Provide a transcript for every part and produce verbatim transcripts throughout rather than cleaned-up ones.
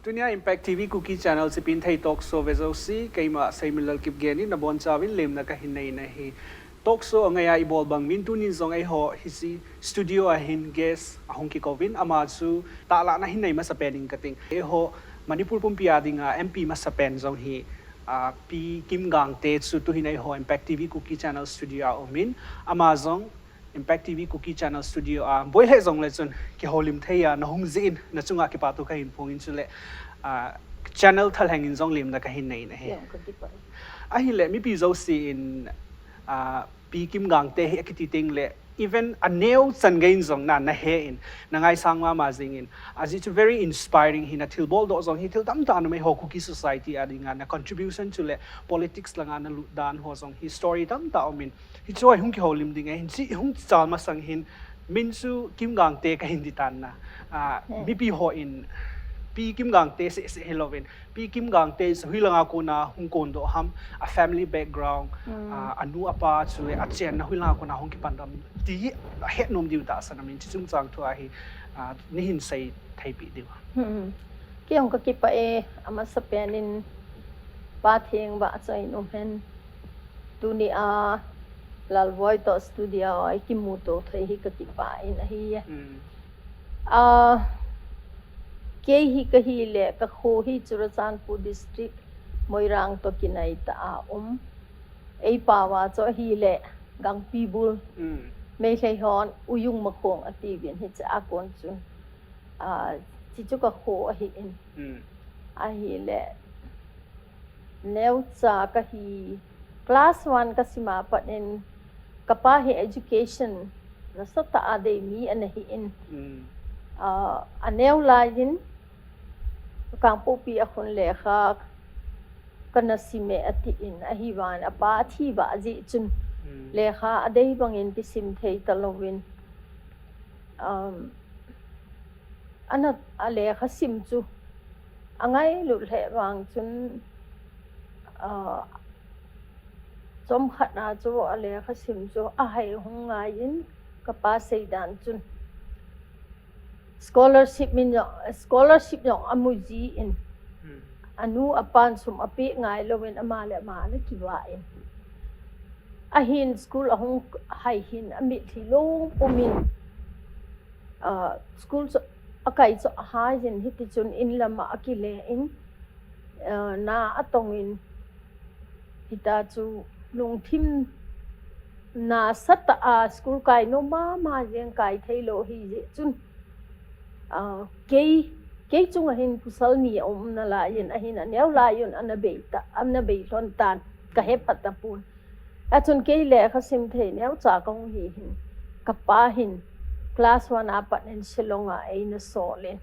Tunia Impact T V Kuki Channel Chipinthei Talk Show ve jouse, keima Seiminlal Kipgen in nabonchauvin lemna kahin nei nahi. Talk show angai a ibol bang min tunin jong eiho hiche studio a hin guest ahung kikouvin, ama chu tahlah nahin nei masapen in kating. Eiho Manipur pumpi a dinga M P masapen jong hi, ah, Pi Kim Gangte chu tuhin eiho Impact T V Kuki Channel studio a umin, ama jong Impact T V Kuki Channel studio a boi lheh jongle chun kihoulim thei a nahung jeh in nachunga kipathu kahin phong in chule, ah, channel thalheng in jong lemna kahin nei nahi. Ahile mipi jouse in, ah, Pi Kim Gangte hi akiti tengle even aneo chan gei in jong na, nahe in, nangaisang mama jing in. Ajeh chu very inspiring hi, nathilbol doh jong hi thil tamtah ana um eiho Kuki society a dinga, na contribution chule politics langa nalut dan ho jong hi story tamtah umin. Hichu a hung kihoulim ding ahin, hiche hung chal masang hin, min chu Kim Gangte kahin ti tan na. Ah, mipi hon Pi Kim Gangte seh seh hilouvin, Pi Kim Gangte chu hoilanga kona hung kondoh ham, a family background, ah, anu apa chule achenna hoilanga kona hung kipan ham ti hi ahet nom diu tahsan a min hiche chungchang thu a hi, ah, neihin seithei peh diu. Kei jong kakipah e, amasapen in Pa Thengvah chu ahin um hen. Tunia Lalvoi toh studio a ikimuto thei hi kakipah in ahi e. Ah, kei hi kahile kakho hi Churachandpur District, Moirang toh kinai tah a um. Eipao a chu ahile Gangpibul. Meitei hon Uyung Makhong atiuvin hiche a kon chun. Ah, hiche chu kakho ahin. Ahile neocha kahi, class one kasim a pat in kapa hi education nasatah a dei mi ana hin. Ah, aneo laiyin Kangpokpi a khun lekha kana sim e atin, ahivangin apa athi vah jeh chun lekha adei bangin kisim thei talouvin, um, ana, alekha sim chu angailut lheh vang chun, ah, chomkhat a chu alekha sim chu ahai hung ngaiyin, kapa seidan chun scholarship min jong, scholarship jong amu jin, anu apan sum apeh ngailouvin ama le ama ana kivah in, ahin school ahung hai hin amitlhi long pumin, ah, school chu akai chu ahaiyin, hitichun inlam a akile in, ah, na atongin, hita chu lungthim nasatah a school kai nom mama jeng, kai theilou hijeh chun, ah, kei, kei chunga hin pasal ni aum nalaiyin, ahin aneo laiyun ana bei ta, ana bei lhon tan, kahe phat tapon. Achun kei lekha sim thei neocha kahung hi hin, kapa hin class one a pat in Shillong a eina sol in,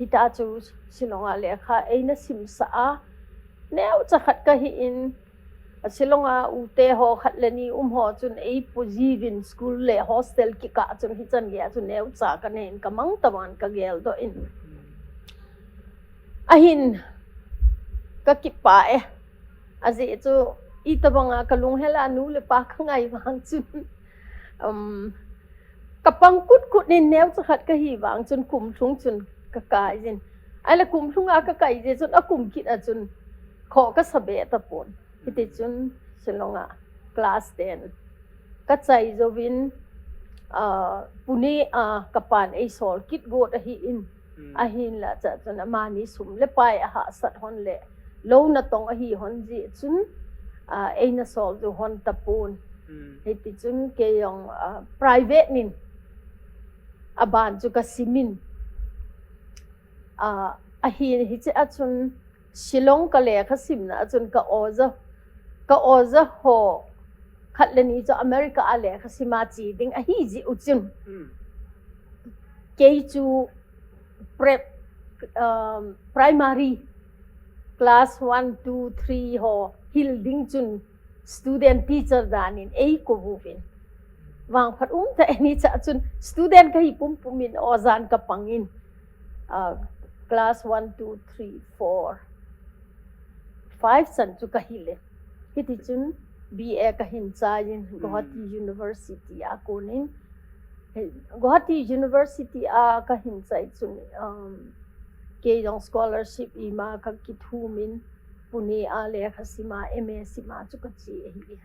hita chu Shillong a lekha eina simsah a, neocha khat kahin, a Shillong a ute ho khat le ni um ho chun eipojiuvin, school le hostel kikah chun hichan geiya chu neocha kahin kamang taman kageldoh in, ahin kakipah e. Ajeh chu itobanga kalunghel a nu le pa kangai vang chun, um, kapang kutkut in neocha khat kahi vang chun kum lhung chun kakaiyin. Ahile kum lhunga kakai jeh chun akum kit a chun khoh kasabeh tapon. Hitichun Shillong a class ten kachai jouvin, ah, Pune a kapan eisol kit got ahin, ahinla chachun amani sum le pai ahahsat hon le lou natong ahi hon jeh chun, ah, eina sol jou hon tapon. Hitichun kei jong, ah, private nin aban chu kasimin, ah, ahin hiche a chun Shillong kalekha simna a chun ka oja, ka oja ho khat le ni chu America a lekha sima che ding ahi jeh u chun, kei chu prep, um, primary class one, two, three ho hil ding chun student teacher danin eikouvin. Vangphat umtah in hiche a chun student kahi pumpumin ojan kapangin, ah, class one, two, three, four, five chan chu kahil e. Hitichun B A kahin chaiyin Guwahati University a konin. Guwahati University a kahin chai chun, um, Kei jong scholarship ima kakithum in Pune a lekha sima, M A sima chu kache ahi.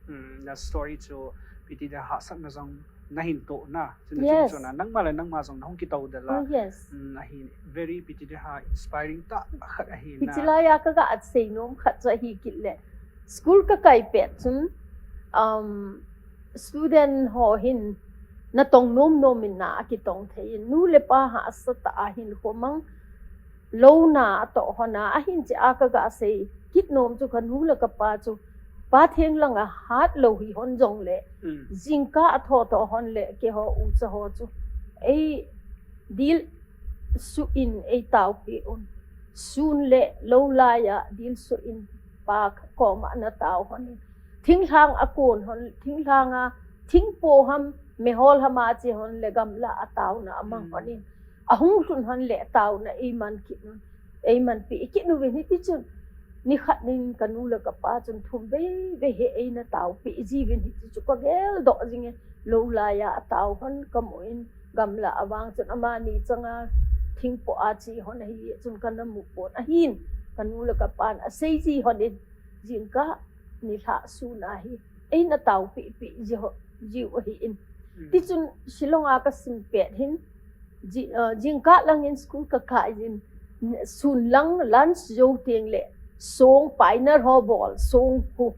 Hmm, that story chu ipi ti dia hahsatna jong nahin toh na, chuna chun Yes. chuna nangma le nangma jong nahung kitoh dela. Oh yes. Hmm, ahi very ipi ti dia ha inspiring tah khat ahi na. Hichi laiya kaga seinom khat chu ahi kit le. School kakai pet chun, um, student ho hin natong nom nom in na akitong thei in, nu le pa hahsa tah a hinkho mang lou na atoh hon a, ahin che a kaga sei kit nom chu kanu le kapa chu Pathen langa hat lou hi hon jongle, Hmm. jingkah a tho tho hon le keiho ucha ho chu eidil suh in eitaopi un. Sun le lou laiya dil suh in Pa koma natao hon in. Thinglhang a kon hon, thinglhang a, thingpo ham, mehol ham a che hon le gamla a taona amang Hmm. hon in. Ahung lhun hon le taona eiman kit un. Eimanpi kit uvin hiti chun. Nikhat nin kanu le kapa chun thum vei vei hi eina taopi jiuvin hiti chu kagel doh jing e. Lou laiya atao hon kamu in gamla avang chun amani changa thingpo a che hon ahi chun kana mu pon ahin. Kanu le kapan asei ji hon in jingkah nilhah sun a hi eina taopi pi ji ho, jiu ahi in. Hmm. Tichun Shillong a kasim pet hin ji, uh, jingkah lang in school kakai jin sun lang lunch jou teng le song pioneer ho bol song khu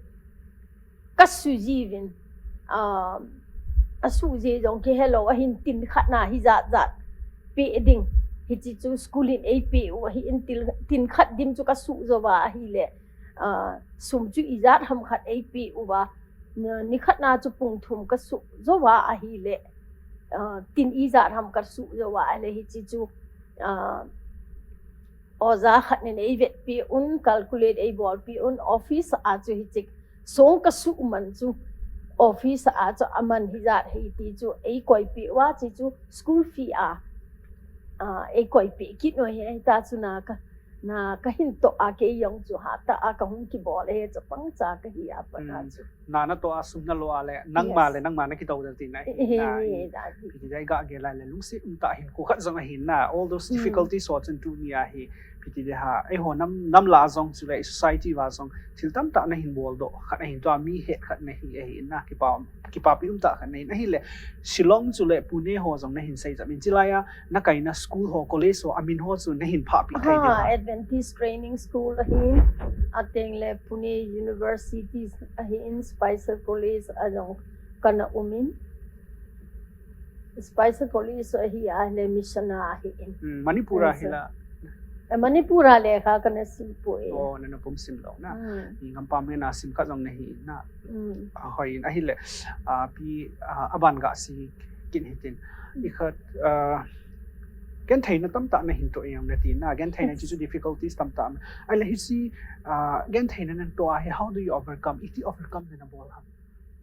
kasu jiuvin, um, asu ji jong kihe lou ahin tin khat na hi jat jat pe ding. Hichi chu school in eipe u ahi in til, tin khat dim chu kasu jou va ahile, uh, sum chu ijat ham khat eipe uva. Na, nikhat na chu pung thum kasu jou va ahile, uh, tin ijat ham kasu jou va ahile hichi chu, uh, oja khat nin eivetpi un, calculate eibolpi un, office a chu hichi song kasu man chu office a chu aman hijat hi ti chu eikoipi uva chi chu school fee a, uh, eikoipi kit noi hi ta chu na ka, na kahin toh a kei jong chu hatah a kahung kibol e chapang cha kahi a pat a Hmm. chu. Na natoh a sum nalo a le nangma Yes. le nangma nakitoh del tina ahi Ehe, na. ehe, da hi. Ipi ti dia iga gel a le lungset umtah hinkho khat jong ahi na. All those Hmm. difficulties ho chun tuni a hi ipi ti dia ha eiho nam, nam la jong chule society va jong thil tamtah nahin boldoh khat ahin tua mi het khat nahi ahi na. Kipa, kipapi umtah khat nahi ahile Shillong chule Pune ho jong nahin sei jam in chilaiya nakaina school ho, college ho, amin ho chu nahin phahpi thei dia Ha, ha. Adventist Training School ahin, ateng le Pune University ahin, Spicer College a jong kana um in. Spicer College ahi a le mission a ahi in. Hmm, Manipur a Yes, hi la. Eh, Manipur a lekha kana sim poi. Oh, nana pum sim lou na. Hmm. Ni ngam pam na sim khat jong nahi na. Hmm. Ahoi in ahile. Ah, pi, ah, aban ga si kin hitin. Ikhat, ah, gentheina tamtah nahin toh jong nati na. Gentheina Yes. chu difficulties tamtah. Ahile hichi, ah, gentheina natoh a hi, how do you overcome? Iti overcome nana bol ham?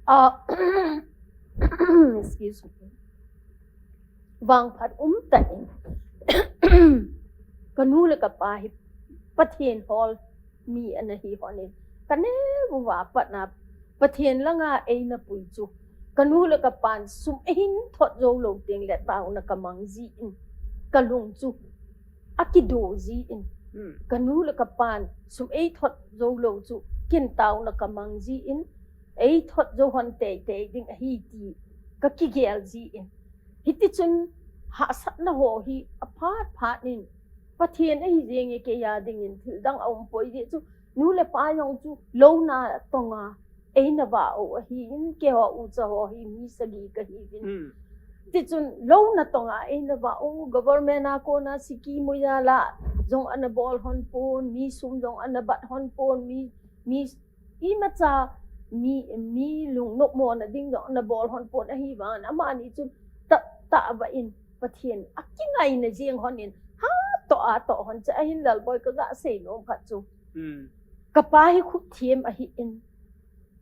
Ah, excuse me. Vangphat umtah in. Kanu le kapa hi Pathen hol mi ana hi hon in. Kaneo uva pat na Pathen langa eina pui chu. Kanu le kapan sum eihin thot jou lou teng le taona kamang ji in. Kalung chu akido ji in. Hmm. Kanu le kapan sum eithot jou lou chu ken taona kamang ji in. Eithot jou hon teitei ding ahi ti kakigel ji in. Hiti chun hahsatna ho hi aphat phat in Pathen ahi jeng e kei a ding in thil dang aum poi ji chu nu le pa jong chu lou na tonga eina vah u ahi in keiho ucha ho hi mi sagi kahi uvin. Hmm. Tichun lou na tonga eina vah u government a kona siki moya la jong ana bol hon pon mi sum jong ana bat hon pon mi, mi imacha mi, mi lungnop mo na ding jong ana bol hon pon ahi vang amani chun ta, ta va in Pathen akingaina jeng hon in hatoh a toh hon cha ahin Lalboi kaga sei nom khat chu. Hmm. Kapa hi khut thiam ahi in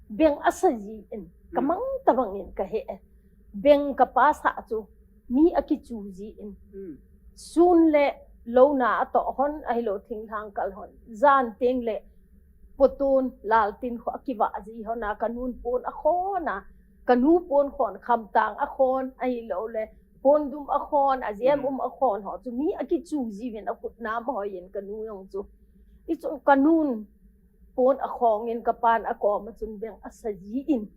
beng asa ji in kamang tabang in kahe. Beng kapa sa chu mi akichu ji in. Hmm. Sun le lou na atoh hon ahilou thinglhang kal hon. Jan teng le poton laltin kho akivah ji hon a kanun pon akhon a. Kanu pon khon khamtang akhon ahilou le Pon dum akhon, a jem um akhon ho chu mi akichu jiuvin akhut nam hoi in kanu jong chu. Hichun kanun pon akhong in kapan akom a chun beng asa jin.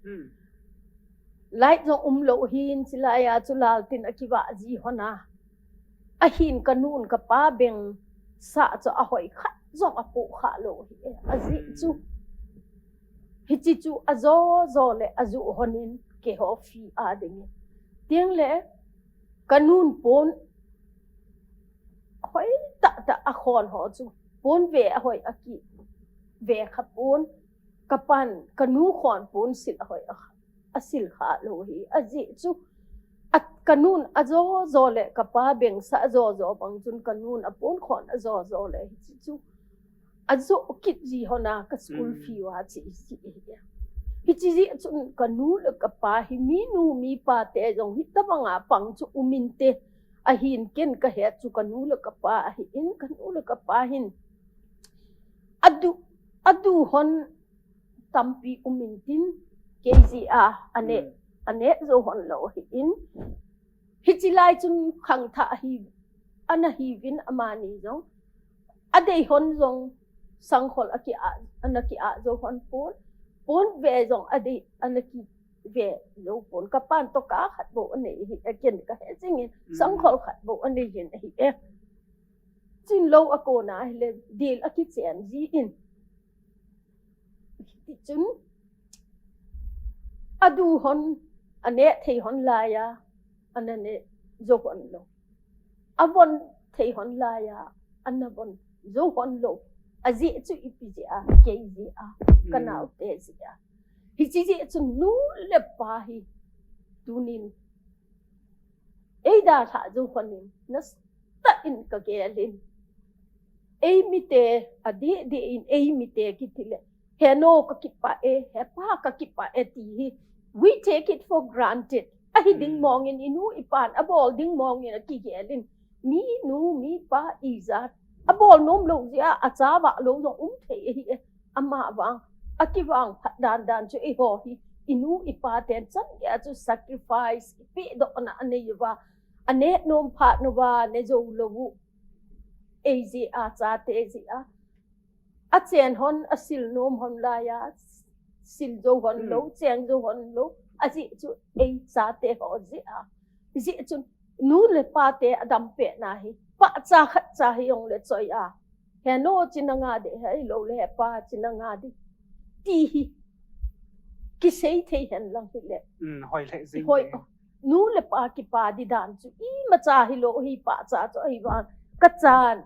Light jong umlou hin chilai a chu laltin akivah ji hon a. Ahin kanun kapa beng sa chu ahoi khat jong apoh kha lou hi. Ajeh chu. Hichi chu ajo jo le aju hon in keiho free a ding in. Teng le kanun pon hoi tah tah akhon ho chu. Pon ve ahoi aki ve kha pon. Kapan, kanu khon pon sil ahoi a, asil kha lou hi. Ajeh chu. A, kanun ajo jo le kapa beng sa ajo jo bang chun kanun apon khon ajo jo le hichi chu. Ajo kit ji hon a ka school fee a chi, chi hi. Hichi jeh chun kanu le kapa hi minu mipa te jong hitabang a pang chu um inte. Ahin ken kahet chu kanu le kapa ahin, kanu le kapa hin. Adu, adu hon tampi um intin, kei jeh a, ane, ane jo hon lou hin. Hichi lai chun khangthah hi, ana hiuvin amani jong. Adei hon jong sangkhol aki a, ana ki a jo hon pon. Pon ve jong adei, ana ki ve jo pon. Kapan toh ka khat bou anei hi, aken kahe jing in. Sangkhol khat bou anei hin ahi e. Chin lou akona hile, dil akichen ji in. Tichun, adu hon, ane thei hon laiya, ana ne jo hon lou. Avon thei hon laiya, ana von jo hon lou. Ajeh chu ipi jeh a, kei jeh a, kanao te jeh a. Hichi jeh chun nu le pa hi, tunin eidalhah jou hon in, nasa tah in kagel in. Eimite, adeh deh in eimite kiti le. Henu kakipah e, hepa kakipah e ti hi. We take it for granted. Ahi ding mong in inu ipan, abol ding mong in akigel in. Minu, mipa, ijat. Abol nom lou jeh a, acha vah lou jong um thei ahi e. Amavang, akivang phat dan dan chu eiho hi, inu ipa ten chan gei a chu sacrifice, ipedohna anei uva, aneh nom phat uva, ne jou lou u. Ei jeh a, chate jeh a. Achen hon, asil nom hon laiya, sil jou hon lou, cheng jou hon lou, ajeh chu ei chate ho jeh a. Jeh chun, nu le pa te adam pehna hi, pahcha khatcha hi jong le choi a. Henu chi nanga ding, hilou le hepa chi nanga ding. Ti hi. Kisei thei hen lang hile. Mm, hoi le jing hoi, nu le pa kipa di dan chu. Imacha hilou hi pahcha chu ahi vang. Kachan.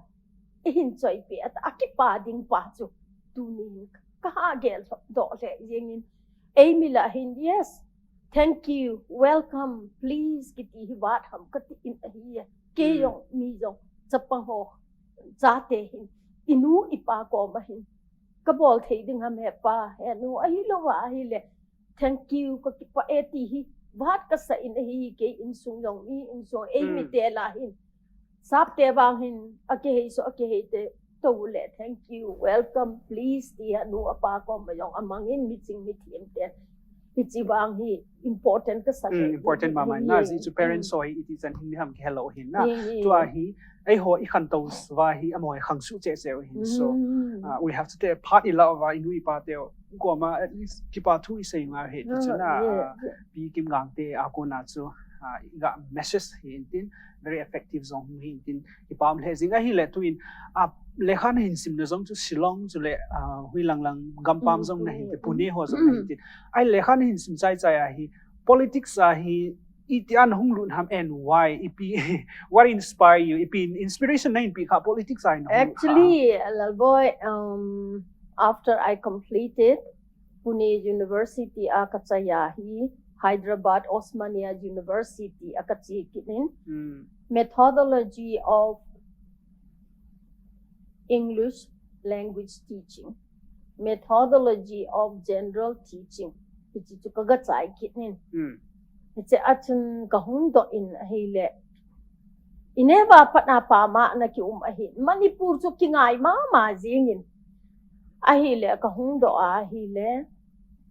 Ihin choi peh a, akipa ding pa chu. Tunin. Kaha gel doh le jing in. Eimi lah hin, yes. Thank you, welcome, please, kiti hi vat ham kati in ahi. Kei jong, mi jong, chapang ho, chate hin, inu ipa koma hin. Kabol thei ding ham hepa, henu, ahilou va ahile. Thank you, kakipah e ti hi, vat kasa in ahi, kei insung jong, mi insung, eimite lah hin. Sapte vang hin, akihei so, akihei te, tou le, thank you, welcome, please, ti henu apa koma jong amang in, miching mithem te. Hichi vang hi, important kasa. Mm, important mama. Na, jeh chu parents ho hi, iti chan hin ham kihelou hin na. Tua hi, eiho ikhantou uva hi, amaho hi khangsuh cheh cheh u hin. So, uh, we have to take part in love, inu ipa te koma, at least, kipa thu isei nga hi, ti chu na, uh, Pi Kimgang te, akona chu, uh, iga message hi intin, very effective jong hi intin, kipa um le jing ahile tuin, a, lekha nahin simna jong chu Shillong chu le, a, hui lang lang gampam jong nahin te, Pune ho jong nahin te. Ai lekha nahin sim chai chai ahi, politics ahi, iti a nahung lut ham and why, ipi, what inspire you, ipi inspiration nahin pe kha politics a nahung lut kha. Actually, Lalboi, um, after I completed Pune University a kachai a hi, Hyderabad Osmania University a kache kit in. Methodology of English language teaching, methodology of general teaching. Hichi chu kaga chai kit in. Hiche a chun kahung doh in ahile. Ineva patna pama na kium ahi. Manipur chu kingai mama jing in. Ahile kahung doh ahile.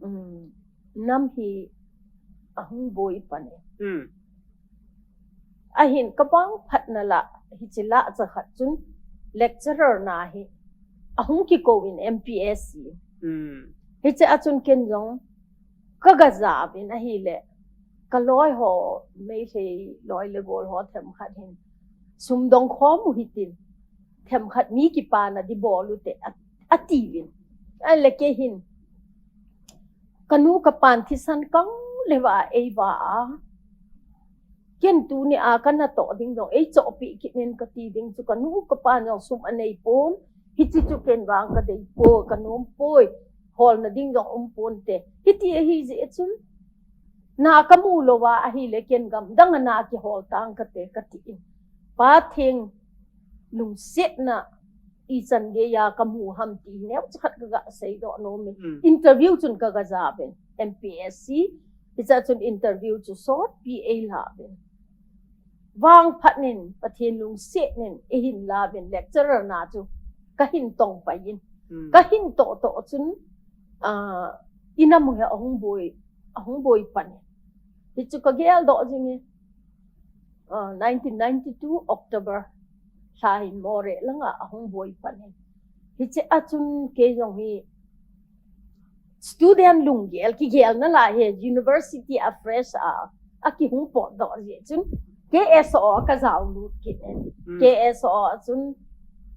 Um, nam hi ahung boi pan e. Ahin ka vangphatna lah, hiche lah cha khat chun lecturer na hi ahung kikou in M P S C. Hmm. Hiche a chun ken jong ka ga ja uvin ahile, ka loi ho, Meitei loi le gol ho themkhat hin sum dong khom u hitin, themkhat mi kipana di bol u te, a, ati uvin. Ahile kei hin, ka nu ka pan thisan kang le va ei va a, ken tuni a ka natoh ding jong ei chohpeh kit in ka ti ding chu, ka nu ka pan jong sum anei pon, hiche chu ken vang ka dei poi, ka nom poi, holna ding jong um ponte. Hiti ahi jeh chun, na ka mu lou va ahile ken gamdang a na kihol tang kate ka ti in. Pathen lungsetna ichan gei a ka mu ham ti hi neocha khat ka ga seidoh nom in. Hmm. Interview chun ka ga ja uvin, M P S C. Hiche a chun interview chu sotpi ei la uvin. Vangphat in, Pathen lungset in, ei hin la uvin, lecturer na chu ka hin tong pai in. Hmm. Ka hin toh toh chun, ah, inam u hi ahung boi, ahung boi pan in. Hichu ka geldoh jing e. Ah, nineteen ninety-two October lha hin Moreh langa ahung boi pan in. Hiche a chun kei jong hi student lunggel, kigelna lah hi university a fresh a, a kihung potdoh jeh chun K S O a ka jao lut kit in. Hmm. K S O a chun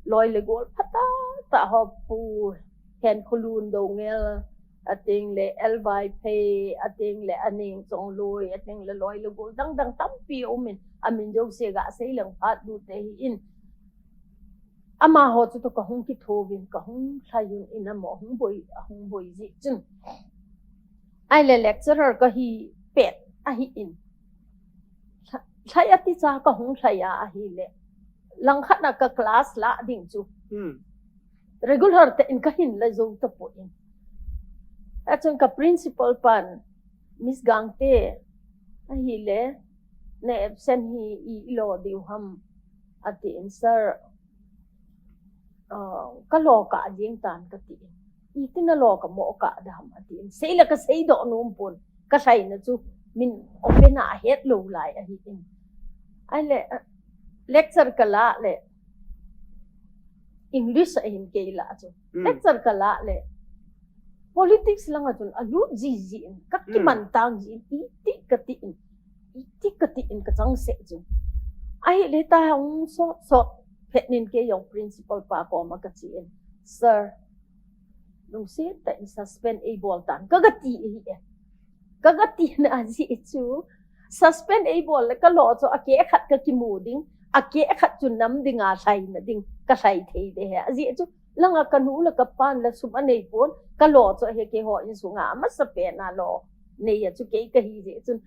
loi le gol phatah tah ho, Pu Henkholun Doungel, ateng le L Vaiphei, ateng le Aneng Chongloi, ateng le loi le gol dang dang tampi um in, amin jouse ga sei leng phat lut te hi in. Amaho chu toh ka hung kitho uvin, ka hung lhai un, inam u ahung boi, ahung boi jeh chun. Ahile lecturer ka hi pet ahi in. Lha-, lhai ati cha ka hung lhai a ahile, langkhat na ka class la ding chu. Hmm. Regular tah in ka hin la jou tapon. Achun ka principal pan, Miss Gangte, ahile, na absent hi i, i lo diu ham, ati in, sir, ah, ka lo kah jeng tan ka ti in. Iti na lo ka mo kah da ham, ati in. Sei la ka seidoh nom pon, ka lhaina chu min open a het lou lai ahi in. Ahile, ah, lecture ka la le, English a hin kei la chu. Mm. Lecture ka la le, politics langa chun alut jiji in, ka, mm, kiman tang ji in, iti ka ti in, iti ka ti in ka chang seh chu. Ahile ta hung sot sot phet in kei jong principal pa koma ka che in, sir, lungset tah in suspend ei bol tan, ka ga ti ahi e. Ka ga tina jeh chu, suspend ei bol le ka lo chu a keh khat ka kimu ding, a keh khat chu nam dinga lhaina ding ka lhai thei de he. Ajeh chu, langa ka nu le ka pan le sum anei pon, ka lo chu ahi, keiho insunga amasapen a lo nei a chu kei ka hi jeh chun,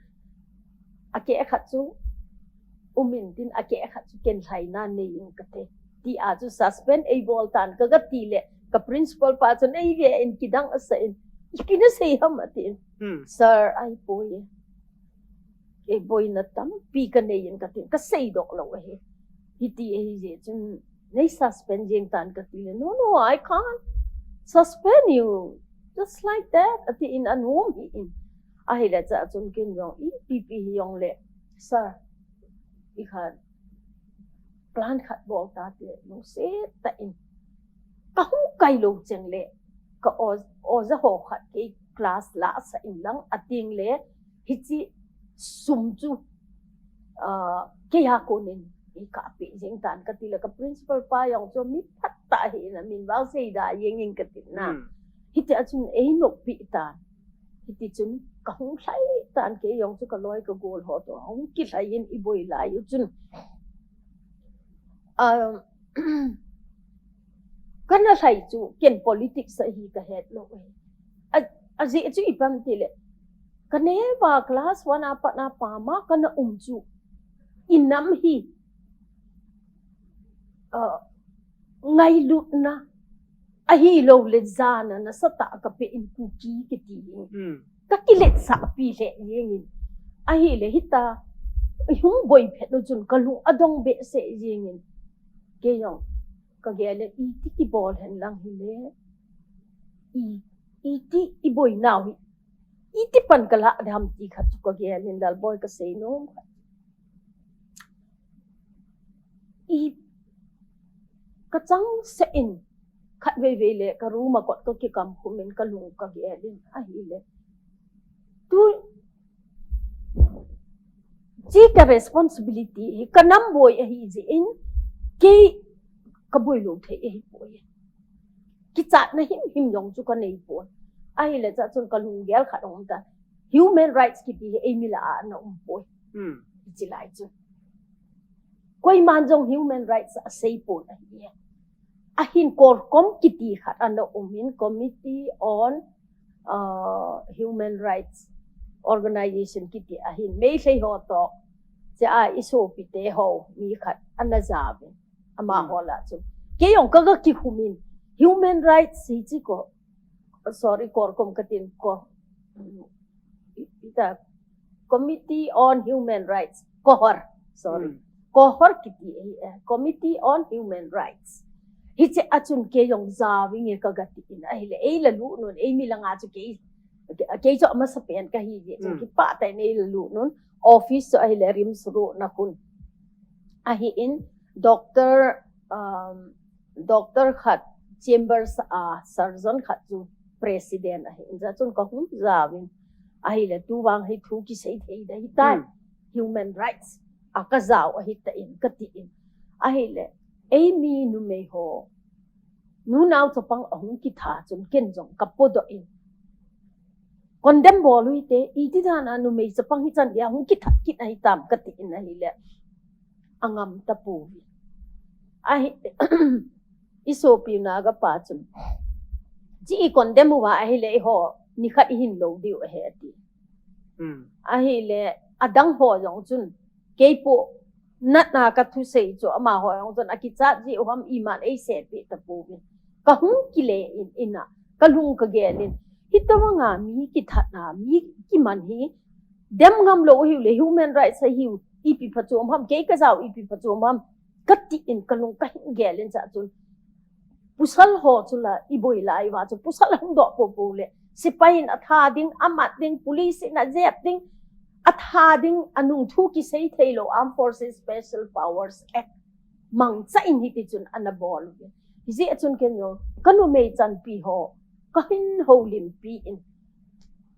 a keh khat chu um in tin, a keh khat chu ken lhaina nei in ka te. Ti a chu suspend ei bol tan, ka ga ti le, ka principal pa chun ei ve in kidang asa in, "Iti na sei ham?" ati in. Hmm. "Sir, ahipoi e, kei boina tampi ka nei in," ka tin, ka seidoh lou ahi. Hiti ahi jeh chun, "Nei suspend jeng tan," ka ti le, "No, no, I can't suspend you just like that," ati in, anom hi in. Ahile cha chun ken jong, ipi pi hi jong le, "Sir, i khat plan khat bol ta te," lungset tah in. Ka hung kai lou cheng le, ka o-, oja ho khat kei class la sa in lang, ateng le, hiche sum chu, ah, kei a kon in ei kah peh jeng tan ka ti le, ka principal pa jong chu mi phatah ahi in, amin vang sei da jeng in ka tin na. Hmm. Hiti a chun ei nop peh tan. Hiti chun ka hung lhai tan, kei jong chu ka loi ka gol ho toh hung kilhai in i boi lai u chun. Ah, ka na lhai chu ken politics ahi ka het lou e. A, ajeh chu ipi ham ti le, ka neva class one a pat na pa ma ka na um chu, i nam hi, ah, ngailutna ahilou le jana nasatah a ka pe in Kuki kiti hi. Hmm. Ka kiletsah pi lheh jeng in. Ahile hita, i hung boi phet u chun ka lung adong behseh jeng in. Kei jong ka gel le, iti kibol hen lang hile, i, iti i boi nau hi, iti pan ka lah dem ti khat chu ka gel in, Lalboi ka sei nom khat. i ka chang se in khat vei vei le ka room a kot ka kikam khum in ka lung ka gel in ahile. Tu chi ka responsibility hi ka nam boi ahi jeh in kei ka boi lou thei ahi poi. Kichatna himhim jong chu ka nei poi. Ahile chachun ka lunggel khat um ta. Human rights kiti hi eimi lah a ana um poi. Hmm. Hichi lai chu. Koiman jong human rights a sei pon ahi. Ahin CORCOM kiti khat ana um in Committee on uh, Human Rights Organization kiti ahin Meitei ho to. Che a i sopite ho mi khat ana jauvin. Ama Hmm. ho lah chu. Kei jong ka ga kikhum in human rights hichi ko. Sorry, CORCOM ka tin ko. Ita Committee on Human Rights. COHR. Sorry. Hmm. COHR kiti ahi, eh, Committee on Human Rights. Hiche a chun kei jong jauvin nge ka ga ti in ahile. Ei la lu nun, eimi langa chu kei, kei chu amasa pen ka hi je. Chu Hmm. kipah tah in ei la lu nun. Office chu ahile RIMS road na khun. Ahi in, doctor, um, doctor khat, chambers a surgeon khat chu president ahi in, chachun ka hung jauvin. Ahile tu vang hi thu kisei thei da hi tai. Hmm. Human rights a ka jao ahi ta in, ka ti in. Ahile, eimi numei ho, nunao chapang ahung kitha chun ken jong ka podoh in. Condemn bol u hite, iti dan a numei chapang hichan dia hung kithat kit ahi tam ka ti in ahile. Angam ta pouve. Ahi, i sopi Naga pa chun. Chi i condemn uva ahile eiho, nikhat i hin lou diu ahi ati. Hmm. Ahile, adang ho jong chun. Kei po, natna ka thusei chu amaho jong chun akichat ji u ham iman ei seipeh ta pouve. Ka hung kile in ina, ka lung ka gel in. Hitobanga mi kithatna, mi kiman hi, dem ngam lou u hiu le human rights ahiu, ipi phachom ham, kei ka jao ipi phachom ham, ka ti in ka lung ka hin gel in chachun. Pasal ho chu la i boi lai uva chu, pasal hung doh popo le, sepai in a tha ding, a mat ding, police in a jep ding, a tha ding, a nung thu kisei thei lou, Armed Forces Special Powers Act. Mangcha in hiti chun ana bol uve. Hijeh a chun ken jong, ka numei chanpi ho, ka hin houlimpi in.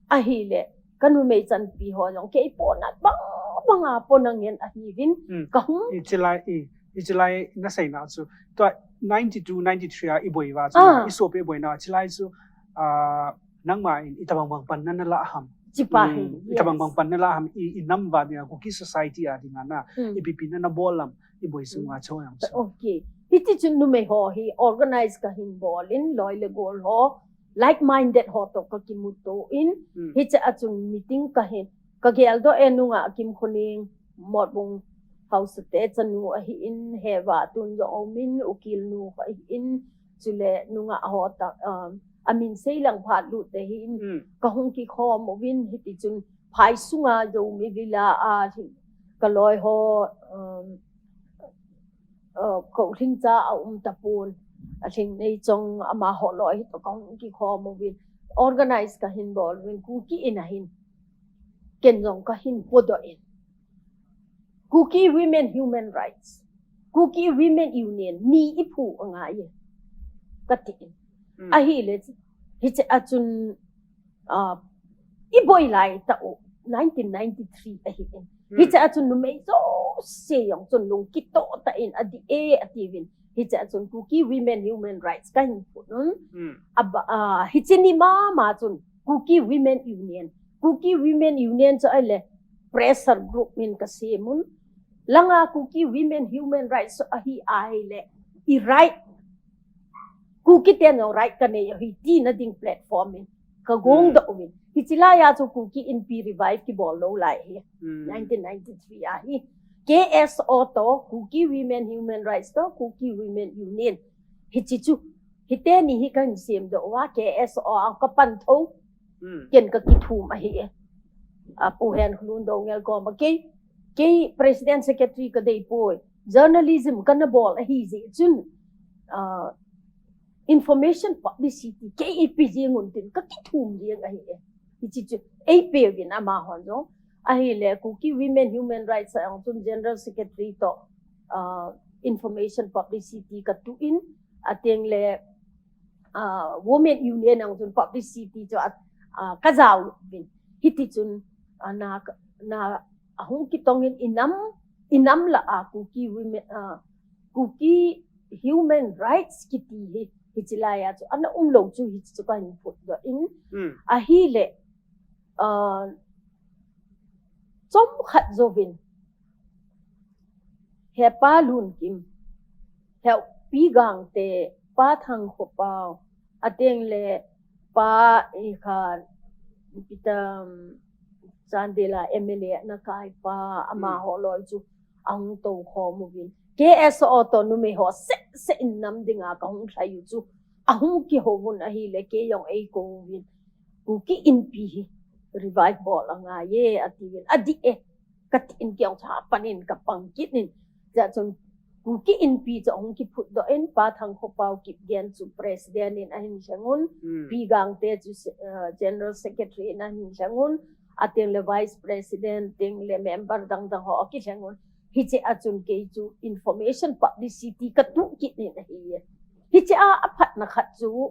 Ahile, ka numei chanpi ho jong, kei po nat bang, banga po nang ngen ahiuvin, Hmm. ka hung. I chilai, i, i chilai na sei na chu. Tua ninety-two, ninety-three a i boi uva chu, Ah. i sopi i boi na, chilai chu, ah, nangma in, i tabang bang pan na na la ham. Chi pa Hmm. hi, I tabang yes. bang pan na la ham, i, i nam uva dinga, Kuki society a dinga na, Hmm. ipi pi na na bol lam, i boi sunga Hmm. choi ang chu. Okay. Hiti chun numei ho hi organize ka hin bol in, loi le gol ho, like-minded ho to ka kimuto in, Hmm. hiche a chun meeting ka hin, ka geldoh e nungah Kimkhoning, Motbung Haosa te chanu ahi in, Heva tun jong um in, Ukil nu ahi in, chule nungah ho ta, um, amin sei lang phat lut te hi in, Hmm. ka hung kikhom uvin hiti chun phai sunga Zomi Villa a, ka loi ho, um, uh, Kohlhingcha a um tapon, a Lhingneichong amaho loi hi to ka hung kikhom uvin, organize ka hin bol uvin, Kuki in a hin, ken jong ka hin podoh in. Kuki Women Human Rights, Kuki Women Union, ni i phu angai e, ka ti in. Hmm. Ahile, hiche a chun, ah, i boi lai ta u, nineteen ninety-three ahi in. Hmm. Hiche a chun numei jouse jong chun lung kitoh tah in adih e atiuvin. Hiche a chun Kuki Women Human Rights ka hin phut un. Hmm. Aba, ah, hiche ni mama chun Kuki Women Union. Kuki Women Union chu ahile pressure group min ka sem un. Langa Kuki Women Human Rights chu ahi ahile i right. Kuki ten jong right ka nei ahi tina ding platform in ka gong Hmm. doh uvin. Hiche laiya chu Kuki Inpi revive kibol lou lai hi. Hmm. Nineteen ninety-three a hi. K S O to Kuki Women Human Rights to Kuki Women Union. Hiche chu. Hiteni hi ka hin sem doh uva K S O a ka pan tho. Hmm. Ken ka kithum ahi e. A, Pu Henkholun Doungel koma kei, kei President Secretary ka dei poi. Journalism ka na bol ahi jeh chun, ah, information publicity kei i pe jeng un tin ka kithum jeng ahi e. Hiche chu ei pe uvin amahon jong. Ahile Kuki Women Human Rights a jong chun General Secretary to, ah, information publicity katuh in, ateng le, uh, Women Union ang chun publicity chu at, uh, kajao uvin. Hiti chun, uh, na, na ahung kitongin inam, inam lah a Kuki women, uh, Kuki human rights kiti hi, hichi laiya chu ana umlou chu hichi chu kahin phutdoh in. Hmm. Ahile, uh, chomkhat jouvin, he Pa Lunkim, he Pi Gangte, Pa Thangkhopao, ateng le Pa ikhan, Peter, um, Chandela M L A ana kai pa, ama, hmm, ho loi chu ahung tou khom uvin. K S O toh numei ho seh seh in nam dinga kahung lhai u chu ahung kihou vun ahile, kei jong eikou vin, Kuki Inpi hi revive bol angaiye atiuvin. Adih e, katin, kei jong chu hapan in kapang kit in. Hijeh chun Kuki Inpi chu ahung kiphutdoh in, Pa Thangkhopao Kipgen chu president in ahin lheng un, hmm, Pi Gangte chu se-, uh, general secretary in ahin lheng un, ateng le vice president, teng le member dang dang ho akilheng un. Hiche a chun kei chu information publicity katuh kit in ahi. Hiche a aphatna khat chu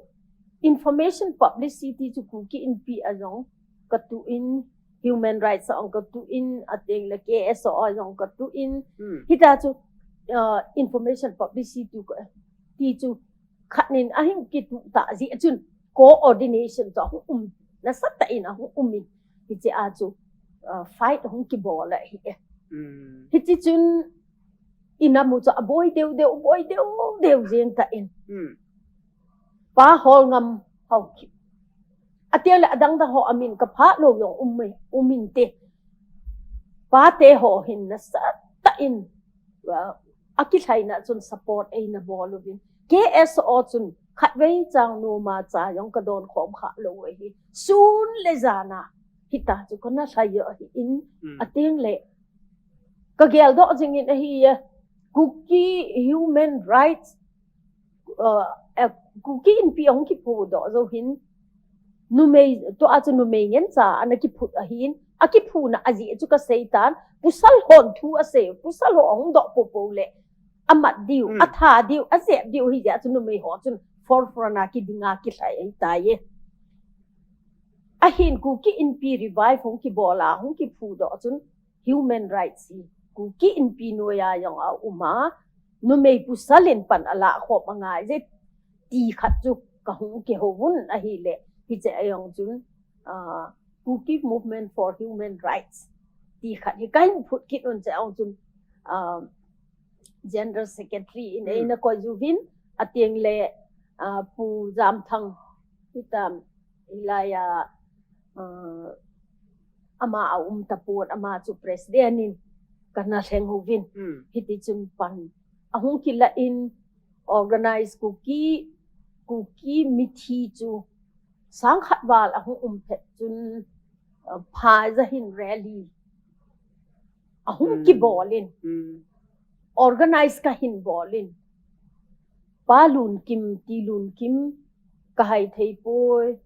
information publicity chu Kuki Inpi a jong katuh in, human rights a jong katuh in, ateng le K S O a jong katuh in. Hmm. Hita chu, uh, information publicity chu ka, ti chu khat nin ahung kituh tah jeh chun coordination chu ahung um, nasatah in ahung um in. Hiche a chu, uh, fight ahung kibol ahi e. Hmm. Hiti chun inam u chu aboi deu deu, boi deu deu jeng tah in. Hmm. Pa Holngam Haokip, ateng le adang dang ho amin kaphah lou jong um e, um inte. Pate ho hin nasatah in, uh, akilhaina chun support eina bol uvin. K S O chun khatvei chang noma cha jong kadon khom kha lou ahi. Sun le jan a hita chu kana lhai u ahi in, hmm, ateng le kageldoh jing in ahi e. Kuki human rights, uh, eh, Kuki Inpi ahung kiphudoh jou hin, numei, tua chu numei ngen cha ana kiphut ahin, akiphuna ajeh chu kasei tan, pasal hon thu asei, pasal ho ahung doh popo le, amat diu, hmm, atha diu, ajep diu hijeh chun numei ho chun forefront a kidinga kilhai ahitai e. Ahin Kuki Inpi revive hung kibol a, hung kiphudoh chun human rights hi Kuki Inpi noiya jong aum a, numei pasal in pan alah khom angaiye ti khat chu kahung kihou vun ahile, hiche a jong chun, ah, Kuki Movement for Human Rights ti khat hi kahin phut kit un, hiche a jong chun, ah, general secretary in, hmm, eina koi uvin, ateng le, ah, Pu Jamthang, hitam, hilaiya, ah, ama aum tapon, ama chu president in kana lheng uvin. Hmm. Hiti chun pan ahung kilah in, organize Kuki, Kuki mithi chu sang khat val ahung um phet chun, uh, pha ja hin rally ahung, hmm, kibol in. Hmm. Organize kahin bol in. Pa Lunkim, Ti Lunkim kahai thei poi.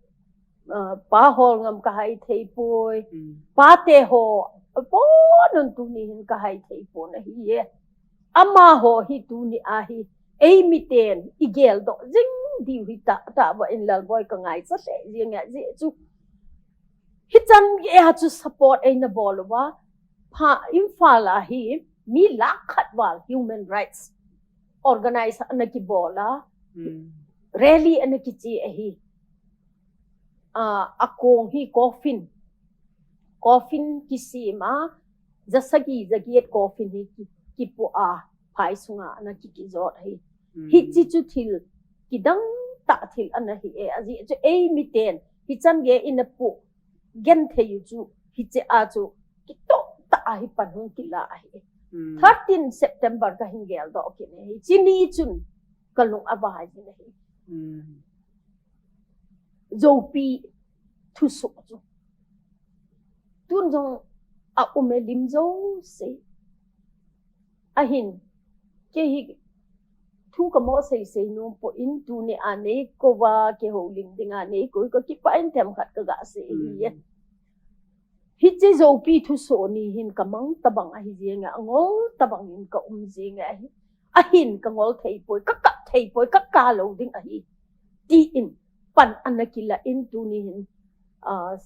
Uh, Pa Holngam kahai thei poi. Hmm. Pate ho, pon un tuni hin kahai thei pon ahi e. Amaho hi tuni a hi eimiten igeldoh jing diu hita, tahbeh in Lalboi kangaichat lheh jeng e, ajeh chu hichan geiya chu support eina bol uva, pha Imphal a hi mi lakh khat val human rights organize ana kibol a, hmm, rally ana kiche ahi. Ah, akong hi coffin, coffin kisem a, jasagi, jaget coffin hi ki, kipoh a, phai sunga ana ki, kijot ahi. Hmm. Hiche chu thil kidang tah thil ana hi e, ajeh chu eimiten hichan geiya ina poh genthei u chu, hiche a chu kitoh tah a hi pan hung kila ahi. Hmm. Thirteen September kahin geldoh kit e, hiche ni chun kalung avai jin ahi. Hmm. Joupi thusoh chu tun jong aum e, lim jouse. Ahin, kei hi thu kamo sei sei nom poi, tuni a neikouva, kihoulim dinga neikouva, kakipah in themkhat kaga sei ahi e. Hmm. Hiche Joupi thusoh ni hin kamang tabang ahi jeng e, angol tabang in kaum jeng e ahi. ahin ka ngol thei poi, ka kap thei poi, ka kap lou ding ahi, tin pan ana kila in tuni hin, ah,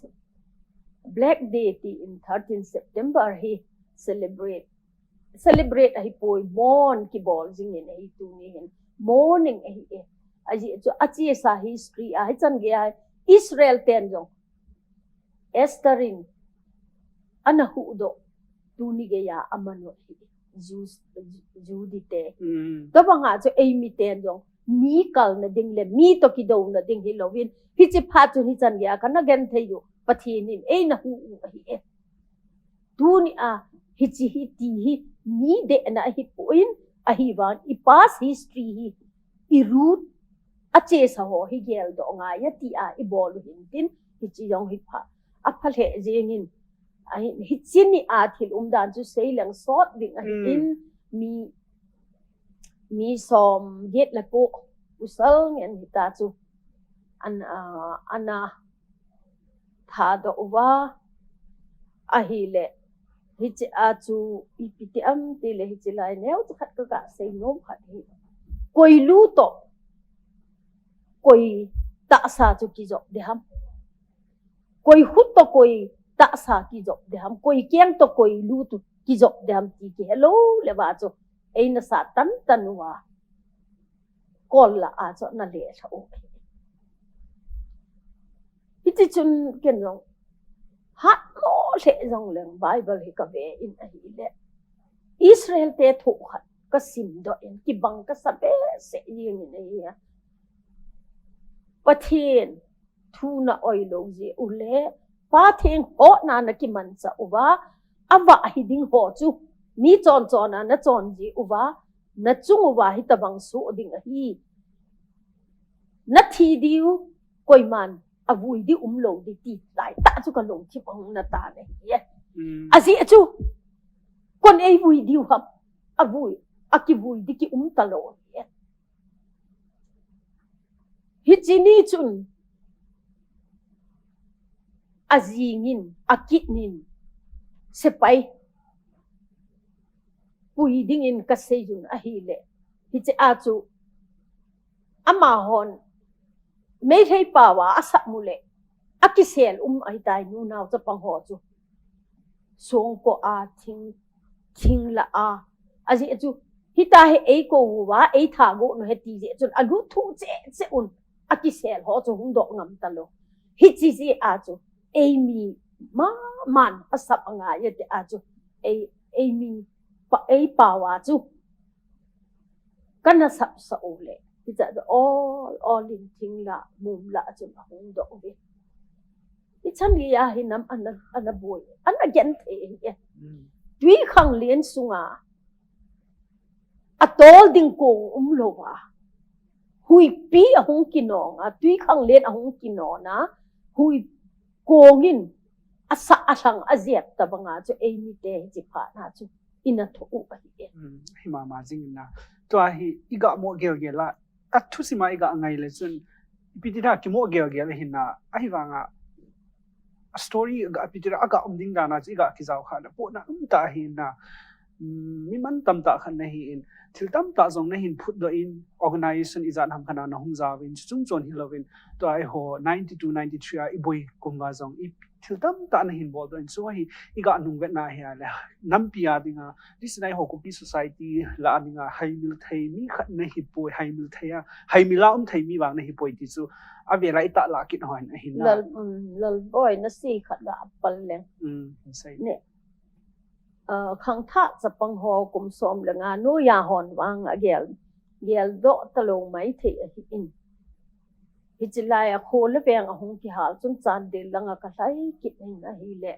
Black Day tin thirteen September hi celebrate, celebrate ahi poi, mourn kibol jing in ahi tuni hin, mourning ahi e. Ajeh chu achesa history a, hichan gei a Israel ten jong Esther in ana huhdoh tuni gei a amanu hi Jews, Judy te. Mm. Tabang a chu eimi ten jong mi kalna ding le mi to kidouna ding hi louvin, hichi phat chun hichan gei a kana genthei u, Pathen in eina huh u ahi e. Tuni a hichi hi ti hi mi dehna ahi poi, ahivang i past history hi i root achesa ho hi geldoh ngai a ti a i bol u hin tin, hichi jong hi pha, apha lheh jeng in, ahi, hichi ni a thil umdan chu seileng sot ding ahi in, mi, mi som get le po usal ngen hita chu an, ah, ana thadoh uva, ahile, hichi a chu ipi ti am tile hichi lai neo chu khat ka, ka sei nom khat hi. Koi lu to, koi tahsa chu kijop de ham. Koi hu to koi tahsa kijop de ham. Koi keng to koi lu to kijop de ham ti kihe lou le va chu eina sa tan tan uva. Kol la a chu na le lha u. Hiti chun ken jong hat mo le jong leng Bible hi ka ve in ahile, Israel te thu khat ka simdoh in kibang ka sa behseh jeng in ahi a. Pathen thu na oi lou jeh u le, Pathen hotna na kimanchah uva, avah hi ding ho chu, mi chon chon a na chon jeh uva, na chung uva hitabang soh ding ahi. Na thi diu, koiman avui di um lou di ti lai tah chu ka lungthim ahung na tan ahi e. Mm. Ajeh chu, kon ei vui diu ham, avui, akivui di ki um ta lou ahi e. Hichi ni chun, ajing in, akit nin, sepai pui ding in ka sei un ahile, hichi a chu, amahon, Meitei pao a asap mu le, akisel um ahitai nu nao chapang ho chu. Songko a thing, thing la a. Ajeh chu, hita hi ei kou uva, ei thago nu he ti jeh chun, alu thu che che un, akisel ho chu hung doh ngam ta lou. Hichi jeh a chu, eimi ma, man, asap angai e ti a chu, ei, eimi, pa, ei pao a chu. Kana sapsah u le, hicha chu ol, ol in thing la, mum la chun ahung doh uve. Hichan gei a hi nam ana, ana boi, ana genthei ahi e. Mm. Twikhanglen sunga, atol ding kong um lou a, huipi ahung kinong a, twikhanglen ahung kinong a, hui kong in, asa alhang ajep tabang a chu eimi te hichi phat na chu ina tho u ahi e. Mm, hi mama jing in na. Tua hi i ga mo gel gel a, athusim a i ga ngai le chun, ipi ti da ki mo gel gel ahi na, ahivang a, a story ga ipi ti da, a ga um ding dan a chu i ga kijao kha na, po na um ta ahi na. Mm, mi man tam ta khan na hi in, thil tam ta jong na hin phut doh in, organization ijat ham khan a na hung jao in, chu chung chon hi lou in, tua hi ho, ninety two, ninety three a i boi kum va jong i thil tam ta na hin bol doh in, chu hi i ga nung vet na hi a le, nampi a ding a, This night ho Kuki society la a ding a, haimil thei mi khat na hi poi, haimil thei a, haimil a um thei mi vang na hi poi ti chu, a ve la i ta la kit hon ahi na. Lal, um, Lalboi na si khat ga apal leng. Mm, sai. Ne. Ah, khangthah chapang ho kum som le nga noiya hon vang a gel, gel doh ta lou mai thei ahi in. Hichi lai a kho le veng ahung kihal chun Chandel lang a ka lhai kit in ahile.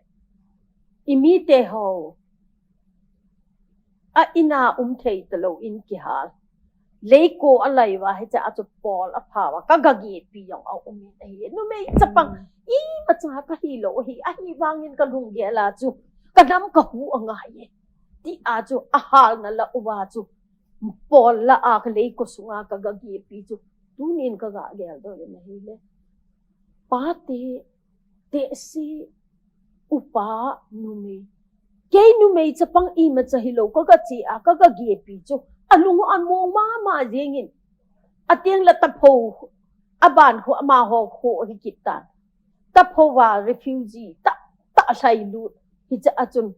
I mite ho a in a um thei ta lou in kihal. Leiko a lai uva hicha a chu pol a pha uva ka ga gepi jong a um in ahi. Numei chapang, mm, imacha ka hi lou ahi, ahivang in ka lunggel a chu ka nam ka hu angai e. Ti a chu a hal na la uva chu pol la a ka leiko sunga ka ga gepi chu tunin ka ga gel doh in ahile. Pate, tehse, upa, numei. Kei numei chapang imacha hi lou ka ga che a, ka ga gepi chu. Alung u among mama jengin. Ateng le Tapho, aban khu amaho khu hi kit tan. Tapho va refugee, ta, ta lhai lut. Hiche a chun,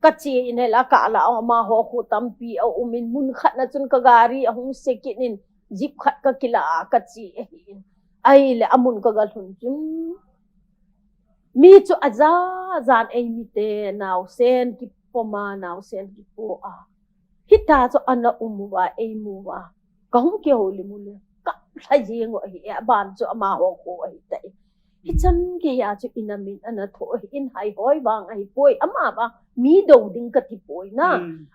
kache in hela kala amaho khu tampi aumin mun khat na chun ka gari ahung se kit in, jeep khat kakila a kache ahin. Ahile amun kaga lhun chun. Mi chu aja jan eimite naosen kipoma, naosen kipo a. Hita chu ana um uva, eimu uva. Kahung kihoulim u le. Kalha jeng u ahi, aban chu amaho khu ahi tai. Hichan geiya chu ina min ana tho ahi, in hai hoi vang ahipoi, ama vang mi do ding kati poi na.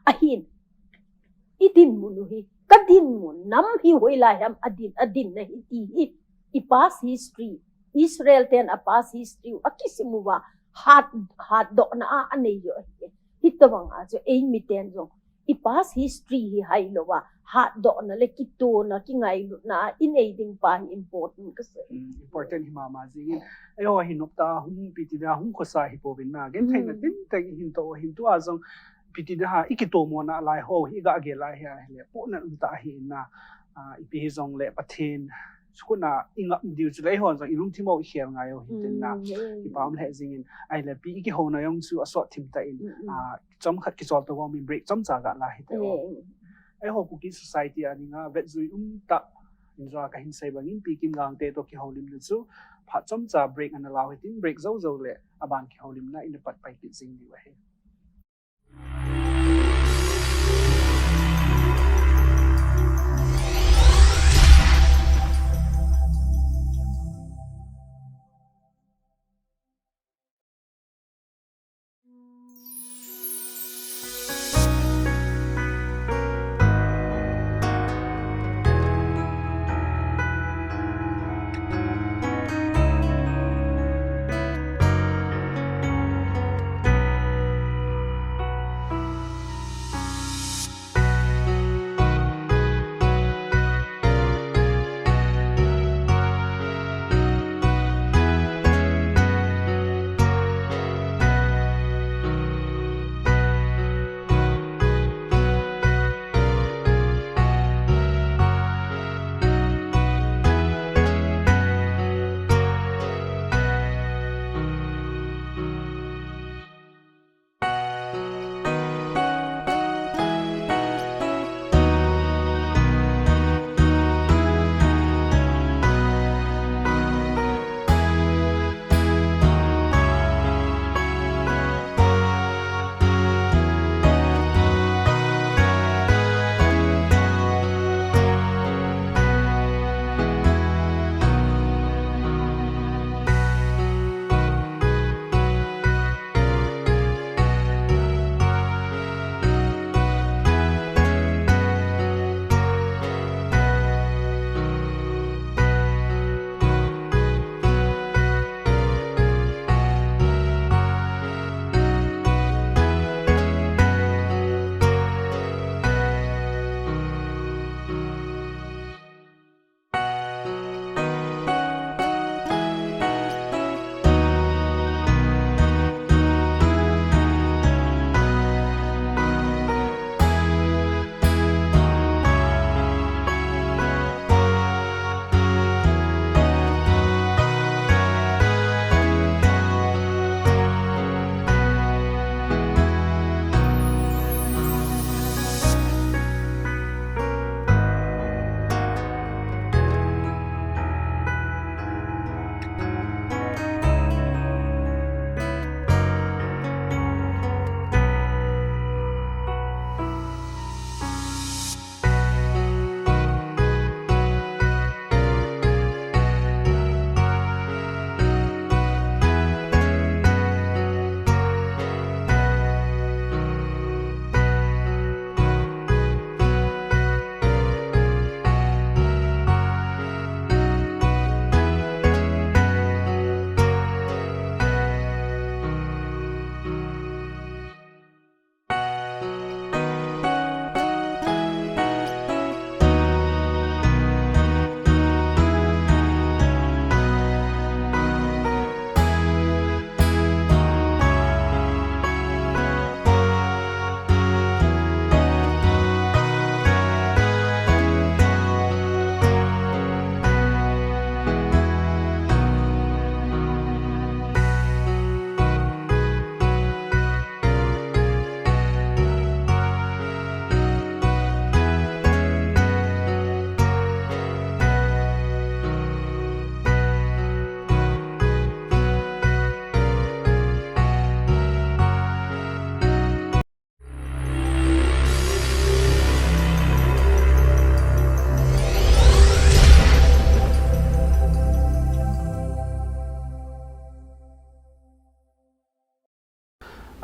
Ahin. I dinmun u hi, ka dinmun nam hi hoilai ham adin, adin na hi ti hi. I past history, Israel ten a past history u akisim uva, hat, hatdohna a anei u ahi. Hitobang a chu eimiten jong, i past history hi hailouva, hatdohna le kitona, kingailutna a inei ding pa hi important kasei. Important hi mama jingin. Eiho hi nopta hung pi ti da hung khosa hi pouvin na. Gentheina tin teng hin to hin tua jong pi ti da ha, i kitomona lai ho hi ga gel lai hi ahile, pohna um ta hi na, ah, ipi hi jong le Pathen, sukuna i ngam diu chu le hon jong i lungthim u i khel ngai u hi tin na, i pam le jingin, ahile pi i kihouna jong chu a sot thim ta in, ah, chomkhat kichol to min break chomcha ga la hi te o. Eiho Kuki society a dinga, vetjui um ta, inja ka hin sei bangin Pi Kim Gangte to kihoulimna chu, phat chomcha break ana lau hi tin, break jou jou le, aban kihoulimna in pat pai kit jing diu ahi.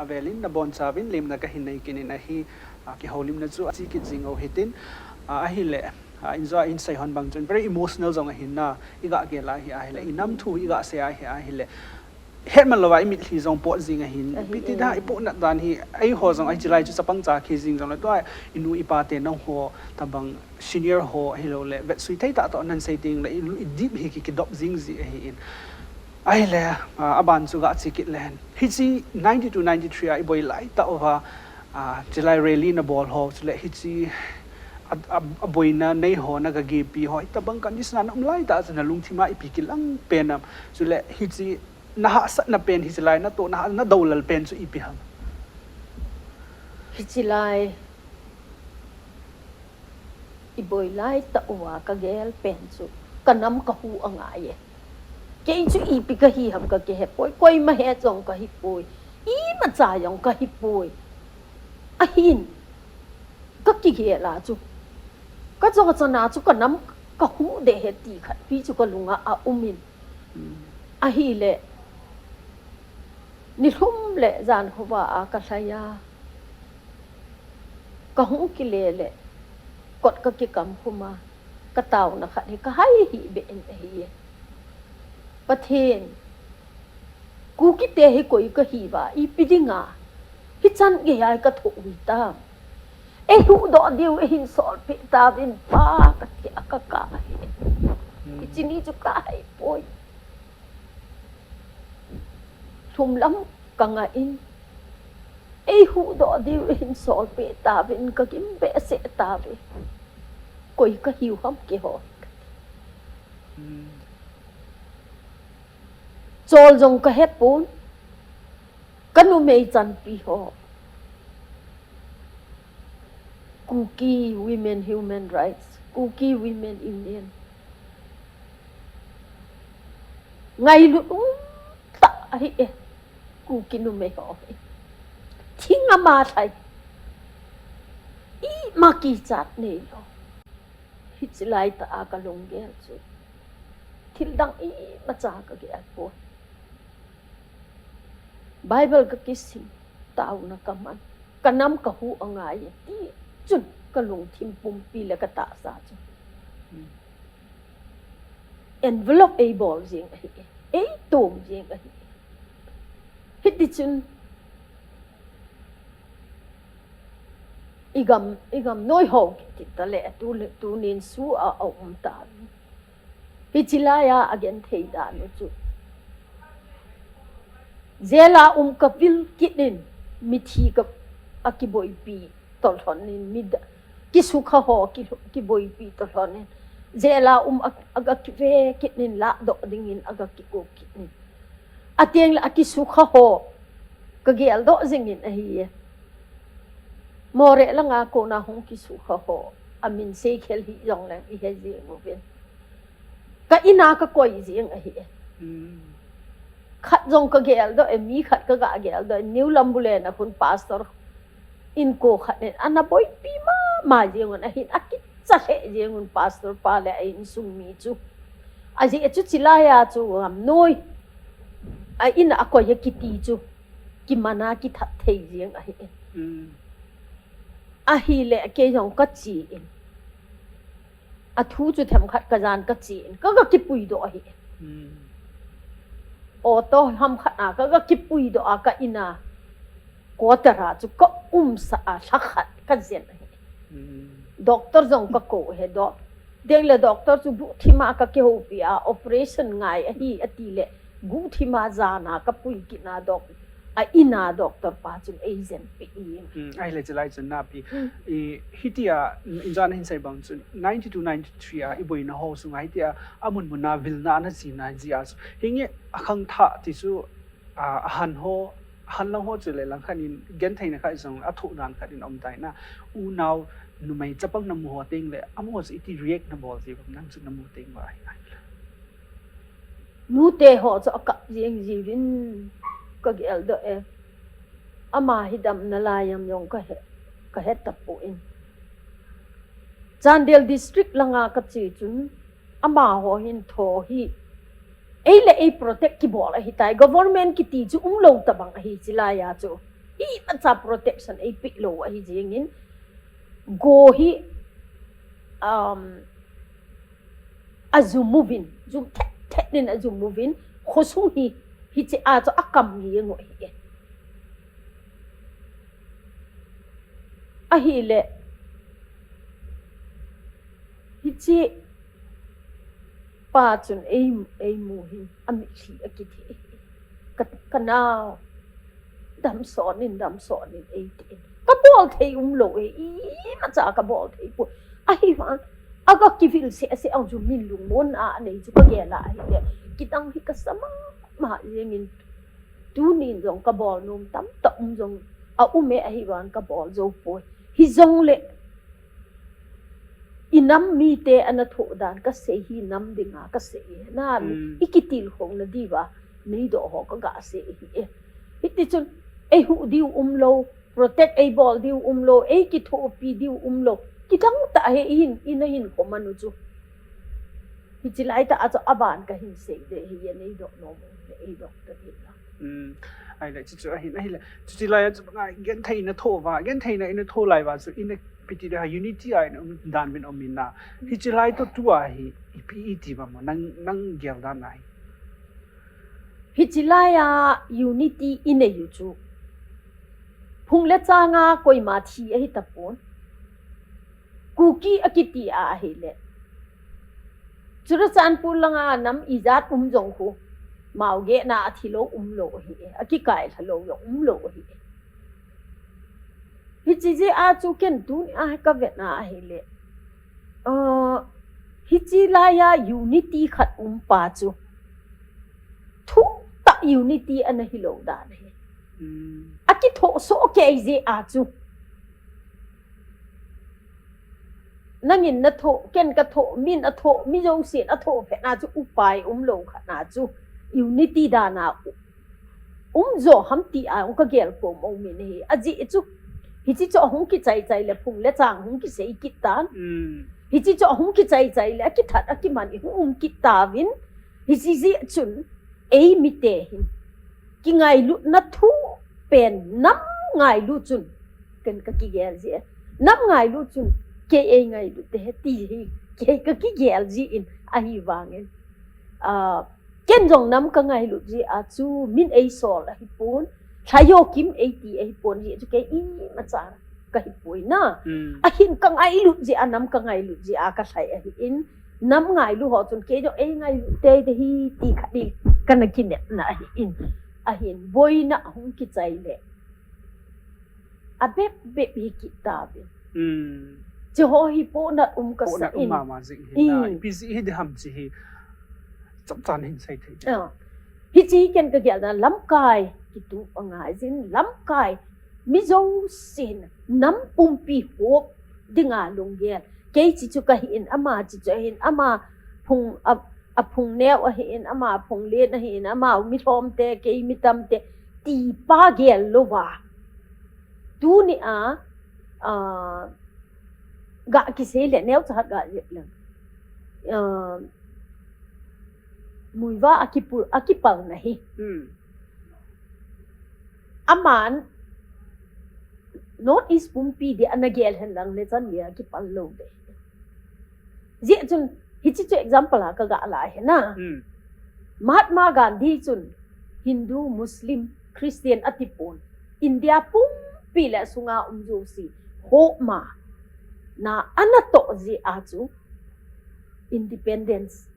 Avelin nabonchauvin lemna kahin nei kit in ahi, a, kihoulimna chu ache kit jing u hitin, a, ahile, a, injo a insei hon bang chun very emotional jong ahin na, iga gel a hi ahile, inam thu iga sei a hi ahile, hetman louva imitlhi jong pot jing ahin, ipi ti da, ipohnat dan hi, eiho jong ahi chilai chu chapang cha khi jing jongle tua, inu ipa te nangho, tabang senior ho, ahilouleh, vetsui thei tah toh nan sei tengle, i, idip hi ki, kidop jing ji ahin. Ahile, a, aban chu ga che kit lehen. Hiche ninety-two ninety-three a iboi lai tah uva, a, chilai rally nabol ho, chule hiche a, a, aboina nei ho, naga gepi ho, hitobang condition a naum lai tah chu nalungthim a ipi kilang pen am. Chule hiche nahahsatna pen hiche lai natoh, naha, nadoulal pen chu ipi ham. Hiche lai iboi lai tah uva kagel pen chu kanam kahu angai e. Kei chu ipi kahi ham kakihepoi, koima het jong kahipoi, imacha jong kahipoi. Ahin, kakigel a chu, kajou chana chu kanam kahu deh e ti khatpi chu kalunga aumin. Ahile, nilhum le jan khovah a kalhai a, kahung kile le, kot kakikam khum a, kataona khat hi kahai hih beh in ahi e. Pathen, Kuki te hi koi kahiuva, ipi dinga hichan geiya kathoh u hitam. Eihuhdoh diu eihin solpeh tauvin Pa, katia kakah ahi. Hiche ni chu kahepoi. Lhumlam kangah in, eihuhdoh diu eihin solpeh tauvin, kagim behseh tauve. Koi kahiu ham keiho hi kati. Chol jong kahepon, kanumei chanpi ho, Kuki Women Human Rights, Kuki Women Union, ngailut umtah ahi e. Kuki numei ho hi thing ama lhai, ima kichat neilou. Hiche laitah a kalunggel chu thildang imacha kagelpoi. Bible kakisim, taona kaman, kanam kahu angai e, tichun kalungthim pumpi le katahsa chu envelope eibol jeng ahi e, eitom jeng ahi e. Hitichun igam, igam noiho kiti tale, tu, tunin SoO a aum tauvin. Hiche laiya agenthei dan u chu, jail a um kavil kit in, mithi ka, akiboipi toh lhonin, mi da, kisukha ho ki, kiboipi toh lhonin, jail a um a, aga kive kit in, lahdoh dingin aga kigo kit in. Atengle akisukha ho kageldoh jingin ahi e. Moreh langa kona hung kisukha ho, amin seikhel hijongleng ihe jeng uvin. Ka ina kakoi jeng ahi e. Khat jong kageldoh e, mi khat kaga geldoh e, New Lambulen a khun pastor inko khat in ana boipi mama jengun ahin, akicha lheh jengun pastor pa le a insung mi chu. Ajeh chu chilaiya chu gamnoi a ina akoi e kiti chu kimana kithat thei jeng ahi e. Ahile kei jong kache in, athu chu themkhat kajan kache in, kaga kipuidoh ahi. Auto hamkhat a kaga kipuidoh a, ka ina quarter a chu kaumsah a, lhakhat kajen ahi. Doctor jong kakou ahi, doc, tengle doctor chu guhthima kakihoupi a, operation ngai ahi atile, guhthima jana kapui kitna doc, a ina doctor pa chun eijenpeh in. Ahile chulai chun napi, hitia injan ahin sei bang chun ninety-two ninety-three a iboina ho sunga hitia amun muna vilna ana chena jeh a chu, hinge akhangthah ti chu, a, ahan ho, ahan lang ho chule langkhat in gentheina khat jong athoh dan khat in aumtai na. Unao numei chapang namu ho tengle amaho chu iti react nabol ji uvem, nang chu namu teng uva hi? Nute ho chu akap jeng jiuvin kageldoh e. Ama hi damna lai am jong kahe, kahe tapoi. Chandel district langa kache chun amaho hin tho hi eile ei protect kibol ahitai, government kiti chu umlou tobang ahi chilaiya chu. imacha protection eipeh lou ahi jengin, go hi, um, ajum uvin, jum thet thet in ajum uvin, khosung hi, hiche a chu akam jeng u ahi e. Ahile, hiche pa chun ei, eimu hin, amitlhi akithei. Ka, kanao, damsot in, damsot in, eitin. Kabol thei umlou e, imacha kabol thei poi. Ahivang, aga kivil seh seh ang chu min lungmonna anei chu kagel a ahile, kidang hi kasa mama jengin, tunin jong kabol nom tamtah um jong aum e, ahivang kabol jou poi. Hijongle, inam mite ana thoh dan kasei hi nam dinga kasei e. Na, ikitilkhouna diuva neidoh ho kaga sei ahi e. Hitichun, eihuh diu umlou, protect eibol diu umlou, eikithopi diu umlou, kidang tah hi ihin, ina hinkho man u chu. Hiche laitah a chu aban kahin sei de hi, neidoh nom u le eidoh ta ding la. Ahile, chuchu ahin, ahile, chuche laia chu banga gentheina thoh uva, gentheina ina thoh lai uva chu, ina ipi ti ding ham, unity a ina um dan min um in na. Hiche lai toh tua hi, ipi iti uvam, nang, nang gel dan a hi. Hiche laia unity inei u chu, phung le changa koima thi ahitapon. Kuki akiti a ahile, Churachandpur langa nam ijat um jong khu, Mao gehna a thilou umlou ahi e, akikai lhalou jong umlou ahi e. Hiche jeh a chu ken tunia hi kavetna ahile, uh, hiche laia unity khat um pa chu, thuhtah unity ana hilou dan ahi. Akithoh sohkei jeh a chu, nangin nathoh, ken kathoh, min athoh, mi jousen athoh phatna chu upai umlou khatna chu, unity dan a umjo ham tia hung kagel khom um in ahi. Ajeh chu, hiche chu ahung kichai chai le phung le chang hung kisei kit tan. Hiche chu ahung kichai chai le akithat akiman ihung um kit tauvin. Hiche jeh chun, eimite hin kingailutna thu pen, nam ngailu chun, ken kakigel ji e. Nam ngailu chun, kei eingailu te ti hi, kei kakigel ji in, ahivangin, ah, ken jong nam kangailut jeh a chu min eisol ahipon, lhajo kim eiti ahipon, jeh chu kei imacha kahipoi na. Ahin kangailut jeh a, nam kangailut jeh a kalhai ahin, nam ngailu ho chun kei jong eingailu teitei hi ti khat hi kana kinepna ahin, ahin boina ahung kichai le, abep bep hi kit tauvin. Hiche ho hi pohnat um kasa in. Pohnat um mama jing hi na, ipi jeh hi ding ham hiche hi, chomcha hin sei thei. Hiche hi ken kagelna lamkai kitup angai jin, lamkai mi jousen nam pumpi hop dinga lunggel. Kei hiche chu kahin, ama hiche chu ahin, ama phung, a, aphung neo ahin, ama phung len ahin, ama milhom te, kei mi tam te, ti pa gel louva, tunia, ah, ga kisei le neocha ga jep leng, ah, Muivah a kipal na hi. Aman North East pumpi dia ana gel hen lang le chan dia kipal lou ding. Jeh chun, hiche chu example a kaga la hi na. Mahatma Gandhi chun Hindu, Muslim, Christian atipon, India pumpi le sunga um jouse homa na ana toh jeh a chu independence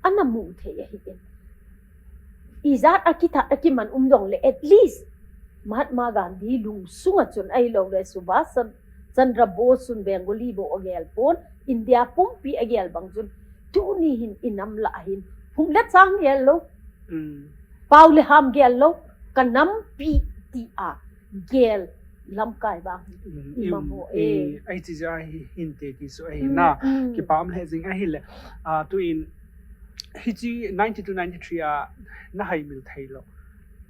ana mu thei ahin. Ijat a kithat a kiman um jongle, at least Mahatma Gandhi lungsunga chun ahilou le Subhas Chandra Bose chun Bengali bou agel pon, India pumpi agel bang chun, tuni hin inam lah hin phung le chang gel lou, pau le ham gel lou, kanampi tia gel lamkai vang hi imam ho e. Ahi ti ja hi hinte ti chu ahi na. Kipah um lheh jing ahile, ah, tuin hiche ninety-two ninety-three a nahaimil thei lou,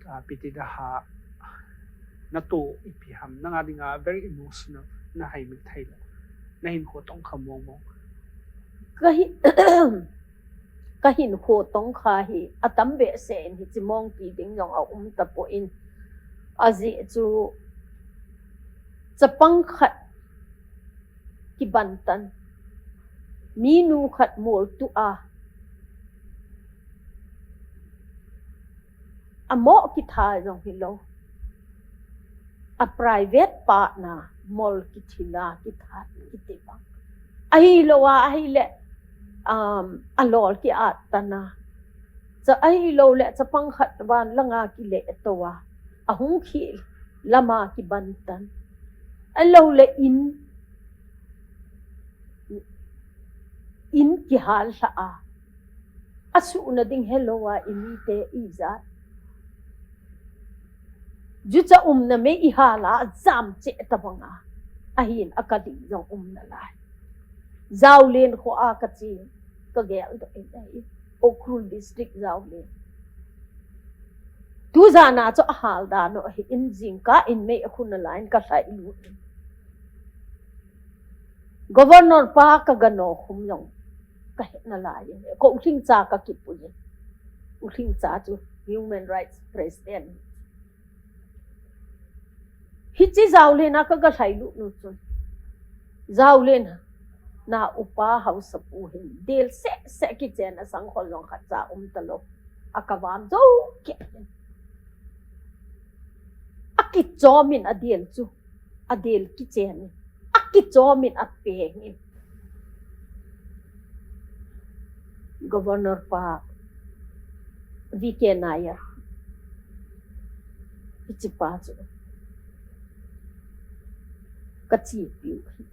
ah, ipi ti ding ham, natoh ipi ham, nanga dinga very emotional, nahaimil thei lou, nahinkho tongkha mong mong. Kahi, Ka hinkho tongkha hi atam behseh in hichi mong kiding jong aum tapon, ajeh chu chapang khat kiban tan, minu khat moltuh a, amo kitha jong hilou, a private partner mol kithila kitha kiti bang, ahilou a ahile, um, alol ki-at tan a, cha ahilou le chapang khat van langa kile toh a, ahung khel lama kiban tan, ahilou le in, in kihal lha a, asuhna ding helou a, imite ijat jucha umna mei ihal a, ajam cheh tabang a, ahin akali jong umna lai. Jaolen kho a kache, kagel doh in ahi, Ukhrul District Jaolen. Tujan a chu ahal dan u ahin, jingkah in mei akhun a lai in kalhai lut in, Governor pa kaganokhum jong kahet nalai in, ka U Lhingcha kakipui in, U Lhingcha chu Human Rights President. Hichi Jaolen a kaga lhailut nu chun, Jaolen a upa haosapu hin del seh seh kichen a, sangkhol jong khatcha umtalou, akavam jou keh in, akichom in adel chu, adel kichen in, akichom in apeng in. Governor pa V K Nair, hichi pa chu kachepiu hi,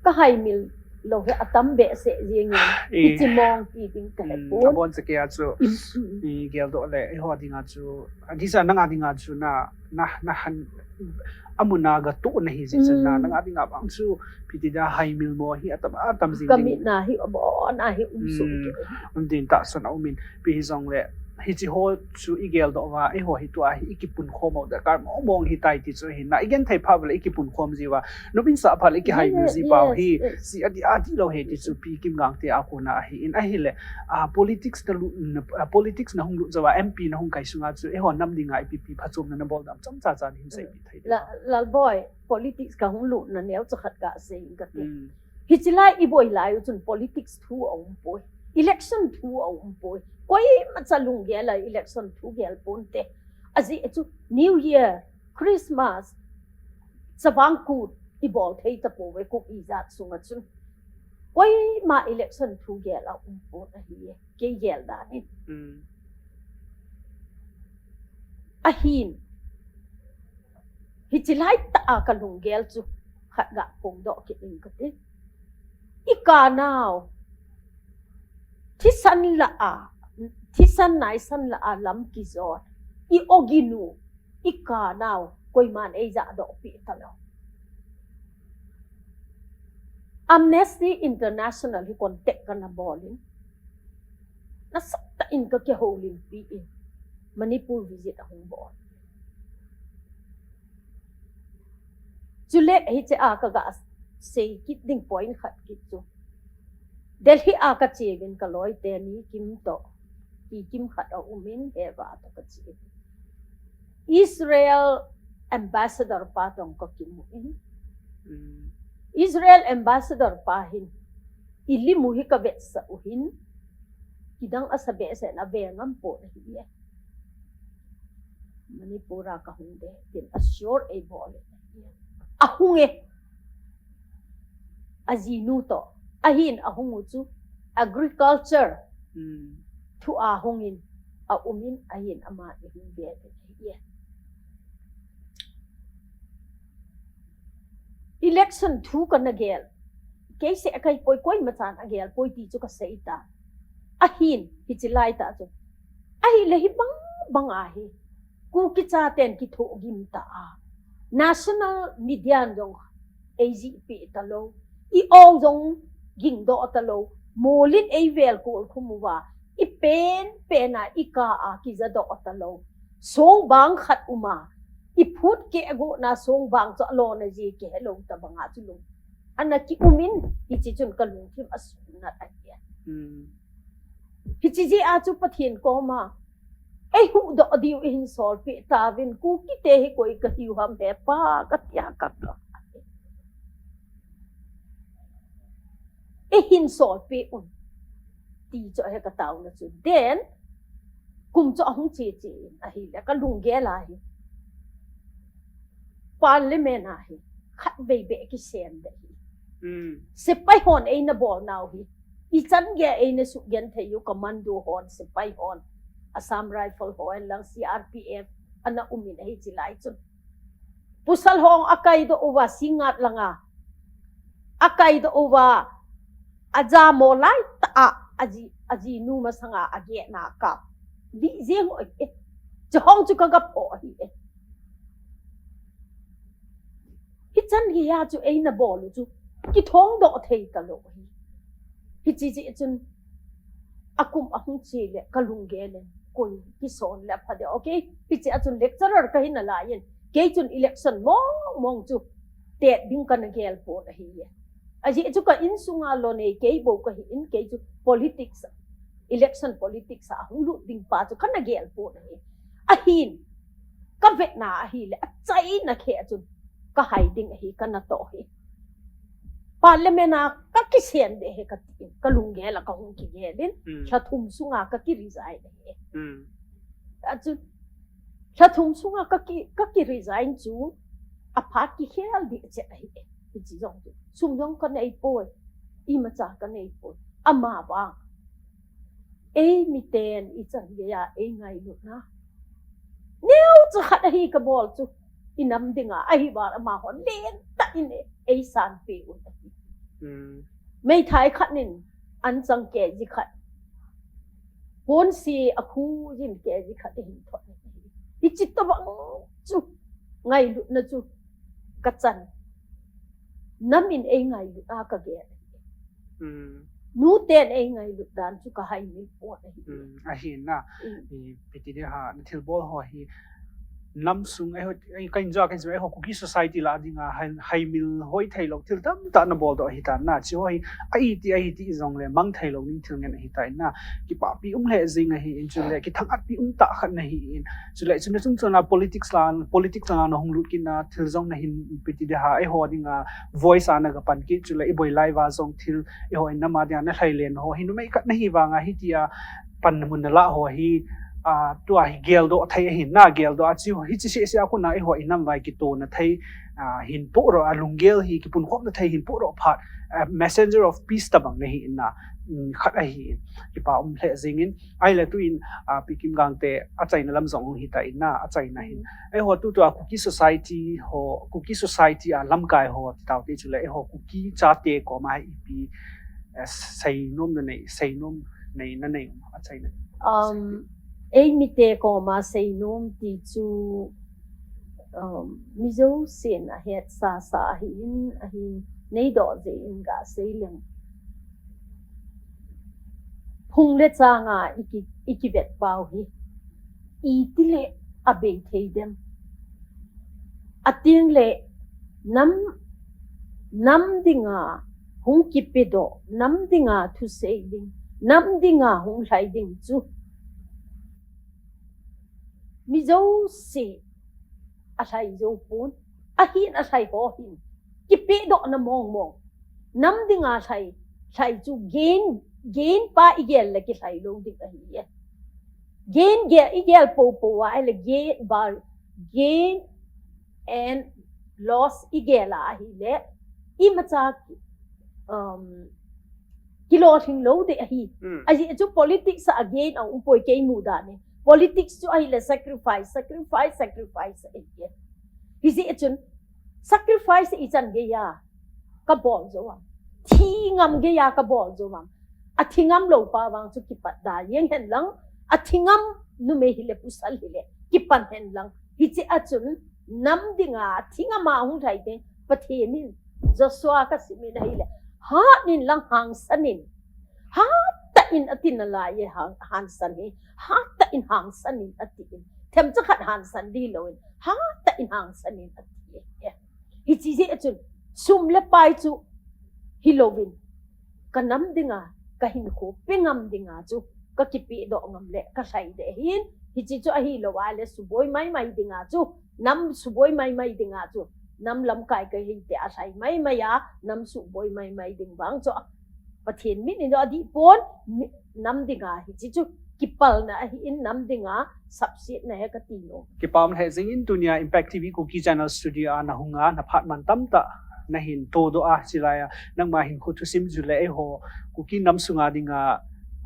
kahaimil lou hi atam behseh jeng in, hichi mong kiding kahe pon. Abon chakei a chu, igeldoh le eiho dinga chu, adisa nanga dinga chu na, na, nahan, amun a gatoh nahi jeh chun na, nanga dinga vang chu, ipi ti dia, haimil mo hi atam, atam jing ding. Kamit na hi abon a hi um soh kei. Um din tahsan aumin, ipi hijongle, hichi ho chu igeldoh uva, eiho hi tua hi ikipunkhom u darkar mong mong hitai ti chu ahin, na igenthei phat ule ikipunkhom jiuva, nopsah phat le ikihaimil ji pau hi, hichi adi, adilou hi ti chu Pi Kimgangte a kona ahin, ahile, a, politics nalut, a, politics nahung lut jouva, M P nahung kai sunga chu eiho nam dinga ipi ipi phachomna nabol dem chomcha cha nahin seipeh thei dem? Lalboi, politics kahung lutna neocha khat gasei inge kati. Hichi lai iboi lai u chun politics thu aumpoi, election thu aumpoi, koimacha lunggel a election thu gel ponte. Ajeh chu New Year, Christmas, chavang kut ibol thei tapouve, Kuki jat sunga chun. Koima election thu gel a umpon ahiye, kei gel dan in. Ahin, hichi laitah a kalunggel chu khat gaphongdoh kit inge kati. Ikanau thisan lah a, thisan naisan lah a lam kijot, i-oginu, ikanau koiman eijahdohpeh talou. Amnesty International hi contact kana bol in, nasatah in kakihoulimpi in, Manipur visit ahung bol. Chule hiche a kagasei kit ding point khat kit chu, Delhi a kacheuvin kaloi teni kim toh, Pi Kim khat aumin, heva toh kache. Israel ambassador pa toh kakimu in, Israel ambassador pa hin, ilim u hi kavetsah u hin, kidang asa behseh in ave ngampon ahiye. Manipur a kahung de, tin assure eibol in ahiye. Ahung e. Ajinu toh. Ahin ahung u chu agriculture thu a hungin, aumin, ahin aman eihung ve in ahiye. Election thu kana gel, keiseh kahi poi, koimachan agel poi ti chu kasei ta. Ahin, hichi laitah chu, ahile hibang bang ahi, Kuki chaten kithohgim ta a, national media in jong eijihpeh talou, i-o jong gingdoh talou, molin eivel kolkhum uva, ipen pen a ikah a kijadoh talou, songbang khat uma, iphut keh gotna songbang chu alona ji kihelou tabanga chu lung ana kiumin, hichi chun kalungthim asunat ahi. Hiche jeh a chu Pathen koma eihuhdoh diu eihin solpeh tauvin, Kukite hi koi kahiu ham he Pa, katia ka ka. Eihin solpeh un, ti chu ahi ka taona chu. Then, kum chu ahung che che in ahile, ka lunggel a hi, Parliament a hi, khatvei beh kisem ding ahi. Sepai hon eina bolnau hi, ichan geiya eina suhgenthei u, commando hon, sepai hon, Assam Rifle ho henlang, C R P F, ana um in ahi, chulai chun Pasal hon akaidoh uva, Singngat langa akaidoh uva, ajamo laitah a, aji, ajinu masanga agehna kap dih jeng u ahi. Chehong chu ka gapho ahi. Hichan geiya chu eina bol u chu kithongdoh thei talou ahi. Hiche jeh chun akum ahung che le ka lunggel in koi kisol le apha ding. Okay, hiche a chun lecturer kahi nalaiyin, kei chun election mong mong chu tet ding kana gel pon ahi. Ajeh chu ka insunga lonei kei bou kahin, kei chu politics, election politics a hung lut ding pa chu kana gel pon ahi. Ahin, ka vetna ahile, achaina kei a chun ka hai ding ahi, kana toh ahi. Parliament a ka kisem ding ahi katin, ka lunggel a kahung kigel in, lha thum sunga ka kiresign ahi. Achu, lha thum sunga ka ki, ka kiresign chu, aphat kikhel ding chet ahi. Hiche jong chu, sum jong kanei poi, imacha kanei poi. Amavang, eimiten ichan geiya eingailutna neocha khat ahi kabol chu, inam dinga, ahivang amahon lentah in eisanpeh u ahi. Meithai khat in anchang kg khat, ponsi akhu jin kg khat ahin thot ahi. Hiche tobang chu ngailutna chu kachan. Nam in eingailut a kagel ahi. Nuten eingailut dan chu kahaimil pon ahi. Ahina, ipi ti ding ham, nathilbol ho hi namsung, eiho, ka inja ka inja, eiho Kuki society lah dinga haimil hoi theilou thil tamtah naboldoh ahitan na, hiche ho hi aiti aiti jongle mang theilou ding thil ngen ahitan na, kipahpi um lheh jeng ahin, chule kithangvahpi umtah khat nahin, chule chuna chungchona politics la, politics langa nahung lut kit na, thil jong nahin, ipi ti ding ham, eiho dinga voice a nagapan kit, chule iboi lai uva jong thil, eiho innam a dinga nalhailen ho hi numei khat nahi vanga hitia panmun nalah ho hi, tua hi geldoh thei ahin na, geldoh a chu hiche sehseh a kona eiho innam uva kitona thei hinpoh doh, alunggel hi kipunkhomna thei hinpoh doh phat, messenger of peace tobang nahi in na, khat ahin, kipa um lheh jengin, ahile tuin, Pi Kimgangte achaina lam jong hung hitan na, achaina hin, eiho tutua Kuki society ho, Kuki society a lamkai ho titaute chule eiho Kuki chate koma ipi seinom nanei, seinom nei nanei, achaina. Eimite koma seinom ti chu, mi jousen ahetsasa ahin, ahin neidoh jeh in gasei leng, phung le changa iki, ikivet pau hi itile abei thei dem, atengle nam, nam dinga hung kipedoh, nam dinga thusei ding, nam dinga hung lhai ding chu mi jouse alhai jou pon, ahin alhai ho hin kipehdohna mong mong, nam dinga lhai, lhai chu gain, gain pa igel le kilhai lou ding ahi. Gain gel, igel poupou a ahile gain, gain and loss igel a ahile, imacha kilolhing lou ding ahi. Ajeh chu politics a gain aumpoi, kei mudan in. Politics chu ahile sacrifice, sacrifice, sacrifice ahi. Hijeh chun sacrifice ichan geiya kabol jou am, thi ngam geiya kabol jou am, athi ngam lou pa vang chu kipat da jeng hen lang, athi ngam numei hile pasal hile kipan hen lang, hiche a chun nam dinga thi ngam a hung lhai ding Pathen in, Joshua kasimin ahile, hat in lang hangsan in, hattah in ati nalaiye, hangsan hi, hattah in hangsan in atin, themcha khat hangsan dih louvin, hattah in hangsan in ati. Hiche jeh chun sum le pai chu hilouvin, kanam dinga, kahinkho pe ngam dinga chu ka kipe doh ngam le ka lhai de hin, hichi chu ahi lo a le suboi mai mai dinga chu, nam suboi mai mai dinga chu, nam lamkai ka hi te a lhai mai mai a, nam suboi mai mai ding vang chu Pathen min in a di pon, mi- nam dinga hichi chu kipalna ahi in nam dinga sapsiatna he ka ti lo. Kipam he jing in tunia Impact T V Kuki Channel Studio a na hunga na phat man tamta na hin to do a silai a nangma hin khu thusim ju le eiho Kuki nam sunga dinga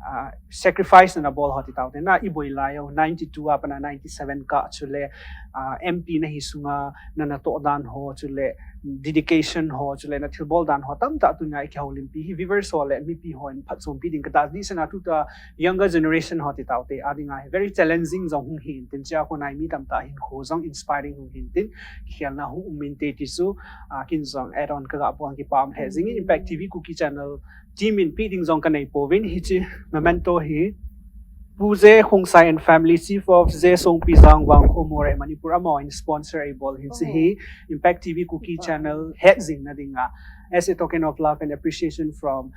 uh, sacrifice na bol ho ti tau te na i boi lai o ninety-two a pana ninety-seven ka chu le uh, M P na hi sunga na na to dan ho chu le dedication ho chu le na thilbol dan ho tamta tunia i kihoulimpi hi viewers ho le mipi ho in phatchompi ding ka ta di sana tuta younger generation ho ti tau te a dinga hi very challenging jong hung hin tin chia ko nai mi tamta hin khu jong inspiring hung hin tin khelna hung um min te ti su a kin jong add on ka ga pon kipam he jing in Impact T V Kuki Channel team in pi ding jong ka nei povin hichi memento hi Pu J Khongsai and family, Chief of J Songpi Jangwang Khomore Manipur amaho in sponsor ei bol hin si hi Impact T V Kuki Channel het jing na dinga as a token of love and appreciation from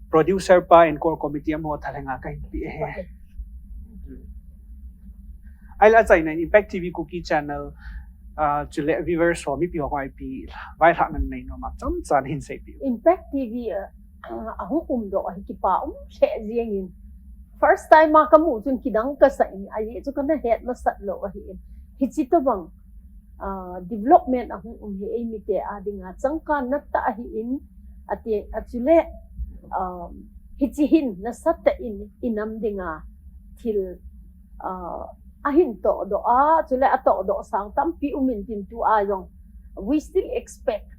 producer pa and core committee amaho thalenga ka hin pi he. Ai la chai na Impact T V Kuki Channel uh, chu le viewers ho mipi ho koi pi vai hla nan nei no ma cham chan hin sei pi. Impact T V uh, uh, ahung um do hi kipa um se jing in. First time ma ka mu chun kidang ka sa in ai chu ka na het ma sat lo ahi in. Hichi to bang uh, development ahung um hi ei mi te a dinga changkan na ta ahi in ati a chu le um, hichi hin na sat ta in inam dinga thil uh, ahin to do a chu le a to do sang tampi um in tin tu a jong we still expect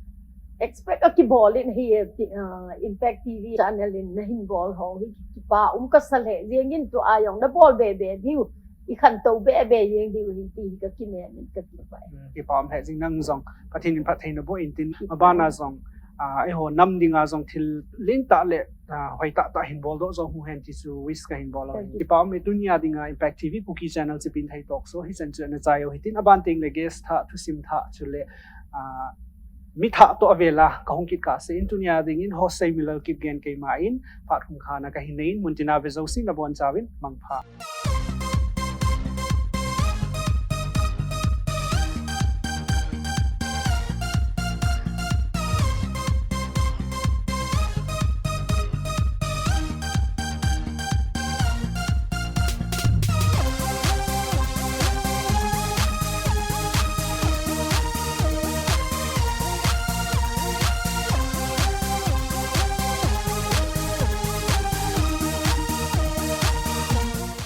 expect a kibol in hi uh, Impact T V channel in na hin bol ho hi kipa um ka sa le jing in tu a jong na bol be be diu i khan to be be jing diu hi ti ka kinem in ka ti pai. Kipa um he jing nang jong Pathen in phat thei na bo in tin abana jong uh, eiho nam dinga jong thil lin ta le uh, hoi ta ta hin bol do jong hu hen ti su wish ka hin bol lo. Kipa um tunia dinga Impact T V Kuki Channel chipin thei talk so hi chan chu na chai o hi tin aban ting le guest tha thusim tha chu le uh, mi tha to avela ka hung kit ka se in tunia ding in ho sei milal kit gen kei ma in phat khum khana ka hin nei in mun tina ve zo si na bon chawin mangpha.